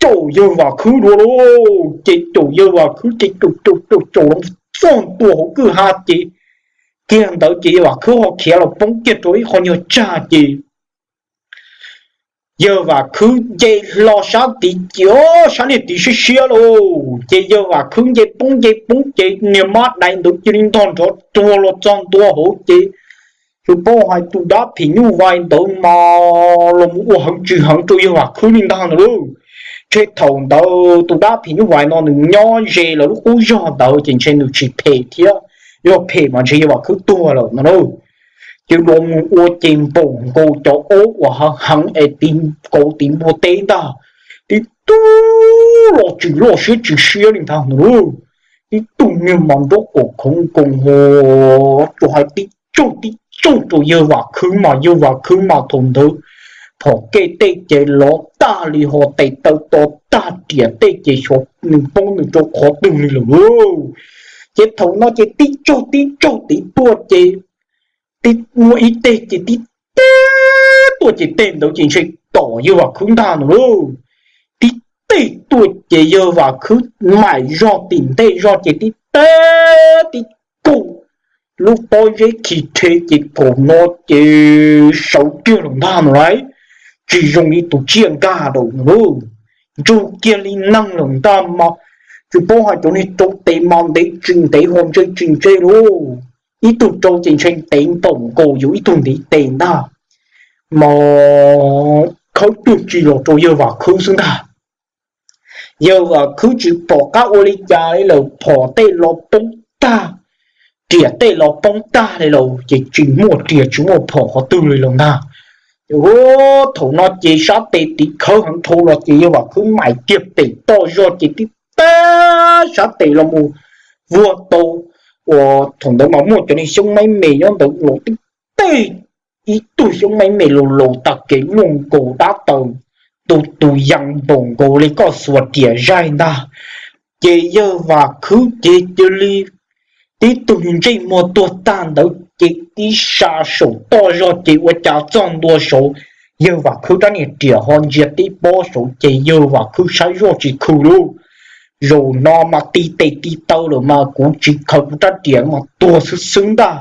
caum yawg Vam Khwb dua lauj. Ces caum yawg Vam Khwb ces caum caum caum caum los txog ntua hauv kwj ha ces kiag ntawd ces yawg Vam Khwb ho khiav los poob kiag rau ib qho nyuag tsag ces yawg Vam Khwb nce hlo sab tid ces sab niag tid siab siab lauj. Ces yawg Vam Khwb nce poob nce poob ces niag mab dais ntawd cia li ntog nrov tuag los txog ntua hauv ces tsis paub hais tus dab phim nyuj vais ntawd mas los mus ua heev tsis heev rau yawg Vam Khwb li ntag no lauj. Ntshe thaum ntawd tus dab phim nyuj vais no nws nyob ze lawv lub qub zog ntawd ces ntshe nws tsis phem thiab, yog phem mas ntshe yawg Vam Khwb tuag lawm no lauj. Ces los mus ua ces npaum nkaus cov aub uas heev heev es tiv kauv tiv npua teb ntag, tib tug loj tsis loj siab tsis siab li ntag no lauj. Tib tug niag mas nraub qaum khoov nkoos ho tsuas hais tib tsaug tib tsaug rau yawg Vam Khwb mas yawg Vam Khwb mas thaum ntawd phom kej tej ces lov tag li ho tes taw to tag riam tej ces xyov nws poob nws rau qhov twg li lawm lauj. Ces thaum no ces tib tsaug tib tsaug tid tuaj ces tib muaj ib teg ces tib teg tuaj ces teg ntawd ces ntshe tom yawg Vam Khwb ntag no lauj. Tib teg tuaj ces yawg Vam Khwb maim zog tim ntej zog ces tib teg tib kaug lub pob zeb khi rhe ces thaum no ces sawv kiag los ntag no lauj. Tsis zoo li tus tsiaj nkag daum no lauj, ntsug kiag li neeg lawm ntag mas tsis paub hais cov niag rau tes mas ntev tsis ntev ho ntse tsis ntse lauj. Ib tug rau ces ntshe ntev npaum nkaus yus ib tug ntiv tes ntag, mas khawb tuag tsis los rau yawg Vam Khwb xwb ntag. Yawg Vam Khwb tsis pom qab ua li cas li lawm, phom tej los poob tag, riam tej los poob tag li lawm ces tsis muaj riam tsis muaj phom qhov twg li lawm ntag. Ces thaum no ces sab tes tiv khawb heev dhau los ces yawg Vam Khwb maim kiag pem toj zog ces tib teg sab tes los mus vuag tau uas thaum ntawd mas muaj cov niag xyoob maib me nyob ntawd los tib teg ib tug xyoob maib me laus laus tag kev luaj nkaus dab taws, tus tus yees npaum nkaus li koj xuas riam zaig ntag. Ces yawg Vam Khwb ces cia li tib tug ntsej muag tuag tag ntawd ces tib sa saum toj zog ces ua cas txog ntua saud, yawg Vam Khwb rab niag riam ho ntsia tib pob saud ces yawg Vam Khwb saib zoj tsis khw lauj. Zaum no mas ti tes ti taw lawm mas kuv tsis khaws kuv rab riam mas tuag xwb xwb ntag.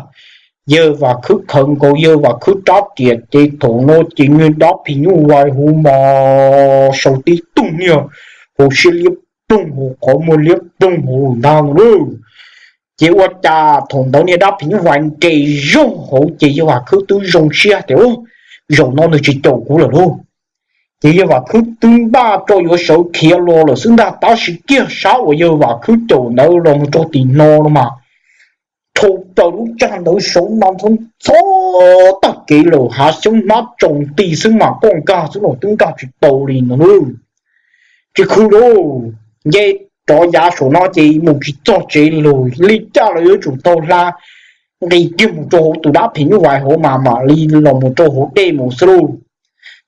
Yawg Vam Khwb khaws nkaus yawg Vam Khwb rab riam ces thaum no ces niag dab phim nyuj vais hauv mas sau tib tug niag hauv siab liab ploog hauv qhov muag liab ploog hauv ntag no lauj. Ces ua cas thaum ntawd niag dab phim nyuj vais nres zog hauv ces yawg Vam Khwb twb zoo siab tias zaum no nws tsis caum kuv lawm lauj. Ces yawg Vam Khwb twb npaj rau yuav sawv khiav los lawm xwb ntag, tab sis kiag sab uas yawg Vam Khwb caum ntawd los mus rau tim no no mas dhau plaws lub tsag ntawd saud mas ntxhov ntxhov tag kev lawm, hav xyoob hmab tsaus nti xwb mas koj nkag xwb los twb nkag tsis tau li no lauj. Tsis khw lauj, nce rov yav saum no ces mus tsis txog tsev li lauj, li cas los yuav tsum tau hla nqis kiag mus rau hauv tus dab phim nyuj vais hauv mas mam li los mus rau hauv dej mus xwb lauj.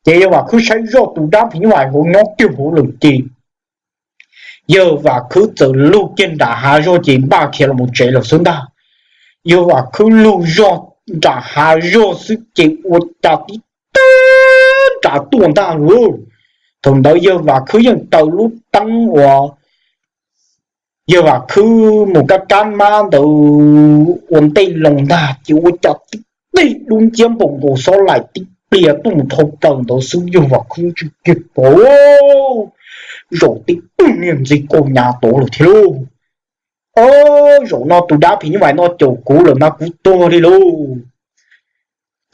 Ces yawg Vam Khwb saib zoj tus dab phim nyuj vais hauv nyob kiag hauv lawm ces yawg Vam Khwb txawm lug kiag nram hav zog ces npaj khiav los mus tsev lawm xwb ntag. Yawg Vam Khwb lug zog nram hav zog xwb ces ua cas tib teg nram tuaj ntag lauj. Thaum ntawd yawg Vam Khwb yeej taws lub teeb uas yawg Vam Khwb mus kab kab mab ntawd ua ntej loo ntag ces ua cas tib teg dub nciab npaum nkaus xob laim tib pliag tuaj mus dhau plaws ntawd xwb yawg Vam Khwb tsis kiag pom, zaum tib tug niag ntxi kaus nyav tod lawm thiab lauj. Zaum no tus dab phim nyuj vais no caum kuv lawm mas kuv tuag li lauj.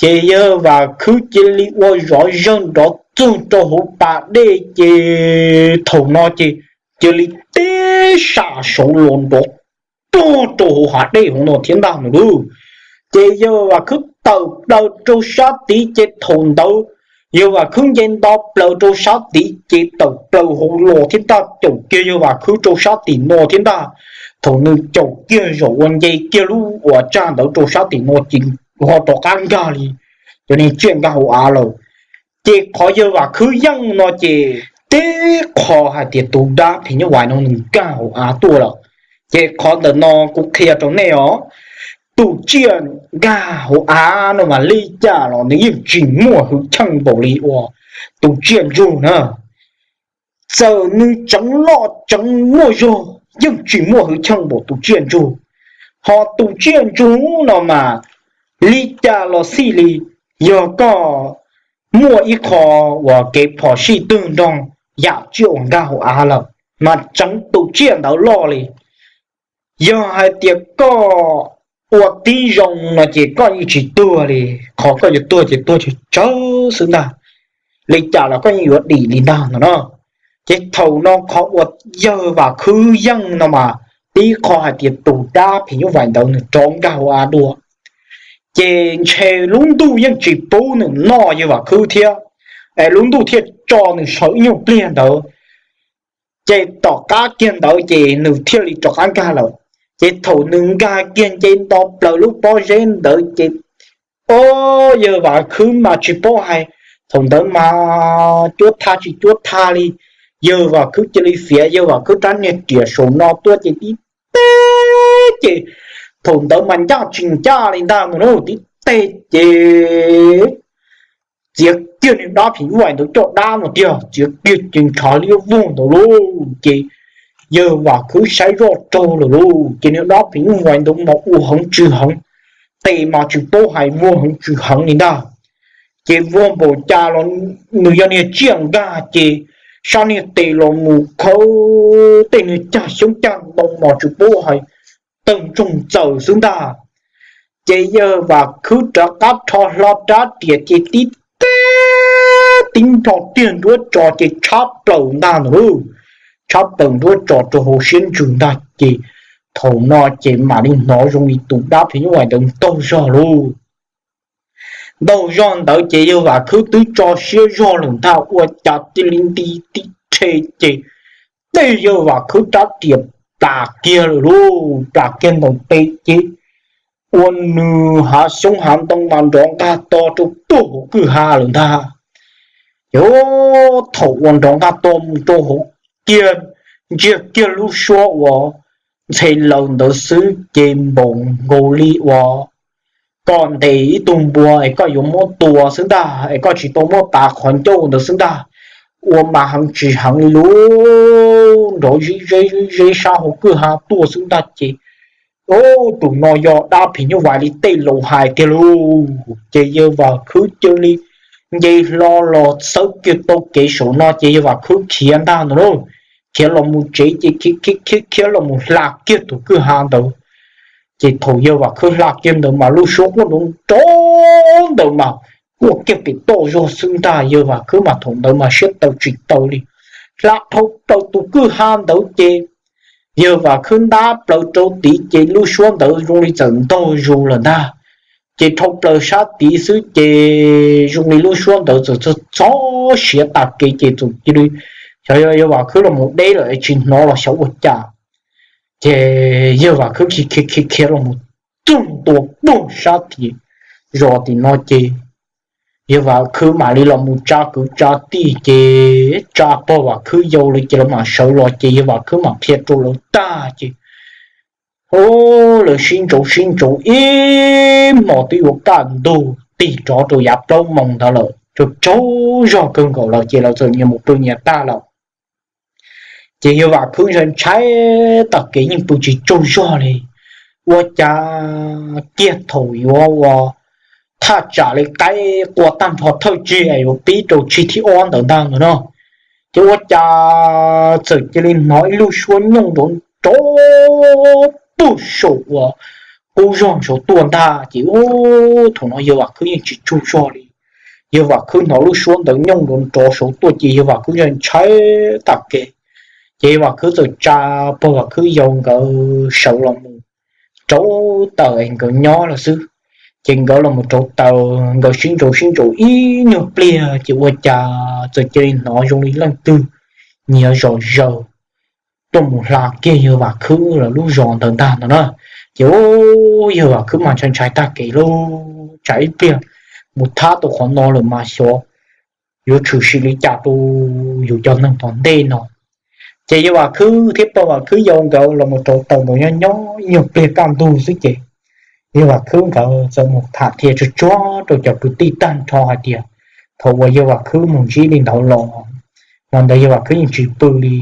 Ces yawg Vam Khwb cia li ua zov zawg nrov txog rau hauv pas dej ces thaum no ces cia li tib sam saud los nrov plog rau hauv hav dej hauv no thiab ntag no lauj. Ces yawg Vam Khwb tawm plaws rau sab tid ces thaum ntawd yawg Vam Khwb nce nto plaws rau sab tid ces tawm plaws hauv los thiab ntag, caum kiag yawg Vam Khwb rau sab tim no thiab ntag. Thaum nws caum kiag zaum uas nce kiag lub uas tsag ntawd rau sab tim no ces ho rov qab nkag li cov niag tsiaj nkag hauv av lawm. Ces qhov yawg Vam Khwb yeej no ces teb qho hais tias tus dab phim nyuj vais no nws nkag hauv av tuaj lawm. Ces qhov ntawm no kuv qhia rau nej os, tus tsiaj nkag hauv av no mas li cas los nws yeej tsis muaj hwj chim npaum li uas tus tsiaj ntsug na. Txawm nws tseev loj tseev muaj zog yeej tsis muaj hwj chim npaum tus tsiaj ntsug. Ho tus tsiaj ntsug no mas li cas los xij li, yog koj muaj ib qho uas kev phom sij twg nrog yam tsiaj uas nkag hauv av lawm mas tseev tus tsiaj ntawd loj li. Yog hais tias koj ua tib zoo no ces koj yeej tsis tuag li, qhov koj yuav tuag ces tuag tsawg tsawg xwb ntag. Li cas los koj yeej yuav dim li ntag no no. Ces thaum no qhov uas yawg Vam Khwb yeej no mas tib qho hais tias tus dab phim nyuj vais ntawd nws rov nkag hauv av dua, ces ntshe lub ntuj yeej tsis pub nws noj yawg Vam Khwb thiab, es lub ntuj thiaj tso nws sawv ib nyuag pliag ntawd. Ces tom qab kiag ntawd ces nws thiaj li rov qab nkag lawm. Ces thaum nws nkag kiag nce nto plaws lub pob zeb ntawd ces o, yawg Vam Khwb mas tsis paub hais, thaum ntawd mas cuab tha tsis cuab tha li. Yawg Vam Khwb cia li fiav yawg Vam Khwb rab niag riam saum no tuaj ces tib teg ces thaum ntawd mas ncaj tsis ncaj li ntag no na, tib teg ces txiav kiag niag dab phim nyuj vais ntawd caj dab no tiag, txiav kiag ces ntshav liab vog ntawd lauj. Ces yawg Vam Khwb saib zoj raug lawm lauj, ces niag dab phim nyuj vais ntawd mas ua heev tsw heev, tes mas tsis paub hais vuag heev tsw heev li ntag. Ces vuag npaum cas los nws yog niag tsiaj nkag ces sab niag tes los mus khawb tej niag cag xyoob cag ntoo mas tsis paub hais, tawg ntsoog txaws xwb ntag. Ces yawg Vam Khwb rov qab rho hlo rab riam ces tib teb tib nrho tiag nruab tso ces tshab plaws ntag no lauj, tshab plaws nruab tso rau hauv siab ntsws ntag ces thaum no ces mam li hnov zoo li tus dab phim nyuj vais ntawd ntaug zog lauj. Ntaug zog ntawd ces yawg Vam Khwb twb tso siab zog lawm ntag ua cas cia li nti tib rhe ces tej yawg Vam Khwb rab riam plam kiag lawm lauj, plam kiag ntawm pem ces ua nws hav xyoob hav ntoo mas nrov nqaj to rau puag hauv kwj ha lawm ntag. Ces thaum uas nrov nqaj to mus rau hauv kiag, ntsiag kiag lub suab uas ntxhe laws ntawd xwb ces npaum nkaus li uas koj ntes ib tug npua es koj yuav muab tua xwb ntag es koj tsis tau muab tav qhov ncauj ntawd xwb ntag. Ua mas heev tsis heev li lauj, nrov zeb zeb sab hauv kwj ha tuaj xwb ntag ces tus no yog dab phim nyuj vais li tej laus hais tiag lauj. Ces yawg Vam Khwb cia li nce hlo los txawb kiag tau kev saum no ces yawg Vam Khwb khiav ntag no lauj. Khiav los mus tsev ces khiav khiav khiav los mus hla kiag tus kwj ha ntawd. Ces thaum yawg Vam Khwb hla kiag ntawd mas lub suab quaj nrov nrov ntawd mas quaj kiag pem toj zog xwb ntag. Yawg Vam Khwb mas thaum ntawd mas siab tawv tsis tawv li, hla dhau plaws tus kwj ha ntawd ces yawg Vam Khwb ntab plaws rau tid ces lub suab ntawd zoo li txawm ntaug zus lawm ntag. Ces dhau plaws sab tid xwb ces zoo li lub suab ntawd txawm txog siav tas kev ces txawm cia li, xyov yog yawg Vam Khwb los mus deb lawm es tsis hnov los xyov ua cas. Ces yawg Vam Khwb khiav khiav khiav khiav los mus txog ntua puag sab tim zos tim no ces Yawg Vam Khwb mam li los mus tsa kwv tsa tij ces tsa pog Vam Khwb yau li ces lawv mam sawv los ces yawg Vam Khwb mam qhia rau lawv tag ces, o, lawv sib ntsaum sib ntsaum ib hmos twb yuav kaj ntug tig rov rau yav plaub moos ntawd lawm, tsaug tsaug zog kawg nkaus lawm ces lawv txawm nyias mus pw nyias tag lawm. Ces yawg Vam Khwb ntshai ntshai tag kev yeej pw tsis tsaug zog li. Ua cas kiag thaum yuav ua thaj tsam li qaib qua tag nrho thawj tsig yuav pib rau tsig thib ob ntawd ntag no, ces ua cas txawm cia li hnov ib lub suab nyooj nrov nrov puag saum uas qub zog saud tuaj ntag ces, u, thaum no yawg Vam Khwb yeej tsis tsaug zog li. Yawg Vam Khwb hnov lub suab ntawd nyooj nrov nrov saud tuaj ces yawg Vam Khwb ntshai ntshai tag kev. Ces yawg Vam Khwb txawm tsa pog Vam Khwb yau nkawd sawv los mus rauv taws es nkawd nyob lawm xwb. Ces nkawd los mus rauv taws nkawd sib ntsaum sib ntsaum ib nyuag pliag ces ua cas txawm cia li hnov zoo li leej twg nyiav zom zaws tuaj mus hla kiag yawg Vam Khwb lawv lub zos ntawd ntag no na. Ces, u, yawg Vam Khwb mas ntshai ntshai tag kev lawm, tsam ib pliag mus thab tau qhov no lawm mas xyov yuav tshwm sim li cas rau yus cov neeg tom ntej no. Ces yawg Vam Khwb thiab pog Vam Khwb yau nkawd los mus rauv taws nkaus nyob nyob ib nyuag pliag kaj ntug xwb ces yawg Vam Khwb nkawd txawm mus tham qhia tsuag tsuag rau cov kwv tij tag nrho hais tias thaum uas yawg Vam Khwb mus ntsib li ntawd los, hmo ntawd yawg Vam Khwb yeej tsis pw li,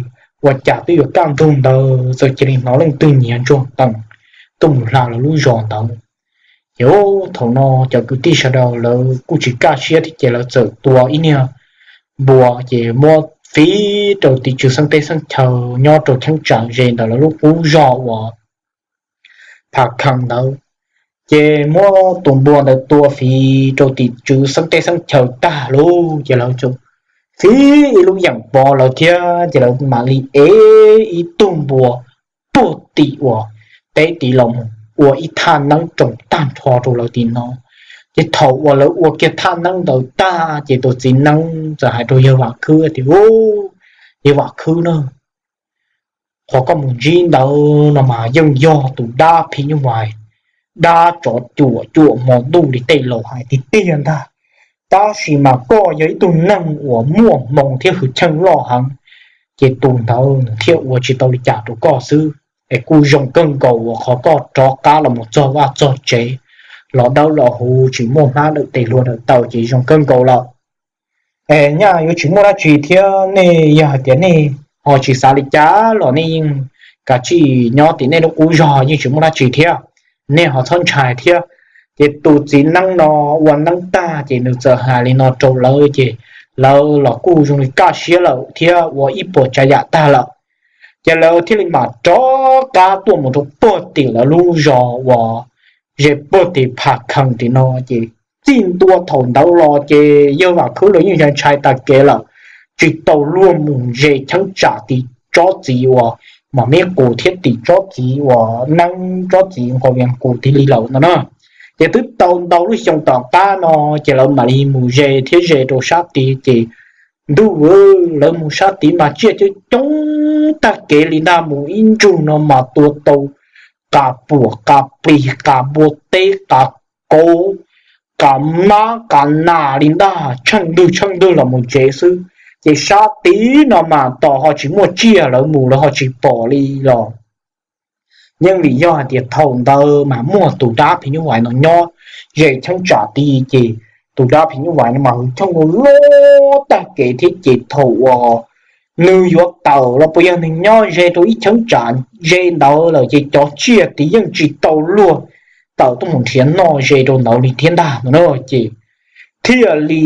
ua cas twb yuav kaj ntug ntawd txawm cia li hnov leej twg nyiav ntsuag tees tuaj mus hla lawv lub zos ntawd. Ces, u, thaum no cov kwv tij sawv daws lawv kuj tsis kaj siab thiab ces lawv txawm tua ib niag npua ces muab fiv rau tim tswv xeeb teb xeeb chaw nyob rau cheeb tsam ze ntawm lawv lub qub zos uas Pha Khees ntawd. Ces muab tus npua ntawd tua fiv rau tim tswv xeeb teb xeeb chaw tag lawm ces lawv fiv ib lub yeem pov lawv thiab ces lawv mam li ev ib tug npua puag tim uas teb tid los mus ua ib thaj neeb roos tag nrho rau lawv tim no. Ces thaum uas lawv ua kiag thaj neeb ntawd tag ces tus txiv neeb txawm hais rau yawg Vam Khwb tias, u, yawg Vam Khwb na, qhov koj mus ntsib ntawd no mas yeej yog tus dab phim nyuj vais, dab tsov cuam cuam hmo ntuj li tej laus hais tiag tiag ntag. Tab sis mas koj yog ib tug neeg uas muaj hmoo thiab hwj chim loj heev, ces tus ntawd nws thiaj ua tsis tau li cas rau koj xwb. Es kuj zoo kawg nkaus uas qhov koj rov qab los mus txog vaj txog tsev, los dawb los huv tsis muaj hmab dawm tes hlua dawm taw ces zoo kawg nkaus lawm. Es nyaj yuav tsis muaj dab tsi thiab, nej yog hais tias nej ho tsis xav li cas los nej yeej kav tsij nyob tim nej lub qub zog yeej tsis muaj dab tsi thiab, nej ho txhob ntshai thiab. Ces tus txiv neeb no ua neeb tag ces nws txawm hais li no rau lawv ces lawv los kuj zoo li kaj siab lawm thiab ua ib puas tsav yam tag lawm. Ces lawv thiaj li mam rov qab tuaj mus rau puag tim lawv lub zos uas ze puag tim Pha Khees tim no ces txij ntua thaum ntawd los ces yawg Vam Khwb los yeej ntshai ntshai tag kev lawm, tsis tau luag mus ze cheeb tsam tim tsob txiv uas Mam Meb Qus thiab tim tsob txiv uas neeb tsob txiv nqos vias qus tig li lawm no na. Ces twb tau ntau lub xyoo tom qab no ces lawv mam li mus ze thiab ze rau sab tid ces ntuj, lawv mus sab tid mas tsiaj coob coob tag kev li ntag, mus ib ntsug no mas tua tau qas puam qas plis qas npua teb qas kauv qas mab qas nas li ntag, tsheej ntwg tsheej ntwg los mus tsev xwb. Ces sab tid no mas tos ho tsis muaj tsiaj, lawv mus lawv ho tsis pom li los yeej vim yog hais tias thaum ntawd mas muaj tus dab phim nyuj vais no nyob ze cheeb tsam tid ces tus dab phim nyuj vais no mas hwj chim loj tag kev thiab ces thaum uas nws yuav tawm los puas yog nws nyob ze rau ib cheeb tsam ze ntawd lawm ces cov tsiaj tid yeej tsis tau luag tawm tuaj mus nrhiav noj ze rau ntawd li thiab ntag no na. Ces thiaj li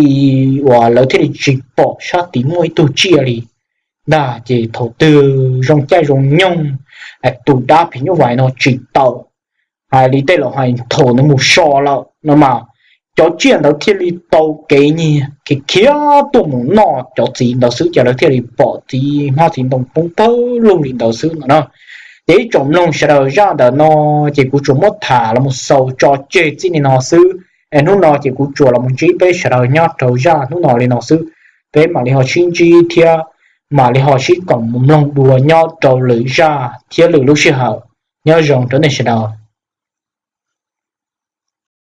uas lawv thiaj li tsis pom sab tid muaj ib tug tsiaj li ntag. Ces thaum twg zoo caij zoo nyoog tus dab phim nyuj vais no tsis tawm, hais li tej laus hais thaum nws mus so lawm no mas cov tsiaj ntawd thiaj li tau kev nyiag khiav khiav tuaj mus noj cov txiv ntawd xwb ces lawv thiaj li pom txiv hmab txiv ntoo poob pawg lug li ntawd xwb no na. Ces ib tsoom mloog sawv daws, zaj ntawm no ces kuv tsuas muab tham los mus xaus tso tseg txij li no xwb. Es hnub no ces kuv tsuas los mus ntsib peb sawv daws nyob rau zaj hnub no li no xwb. Peb mam li ho sib ntsib thiab mam li ho sib koom mus mloog dua nyob rau lwm zaj thiab lwm lub sij hawm. Nyob zoo rau nej sawv daws.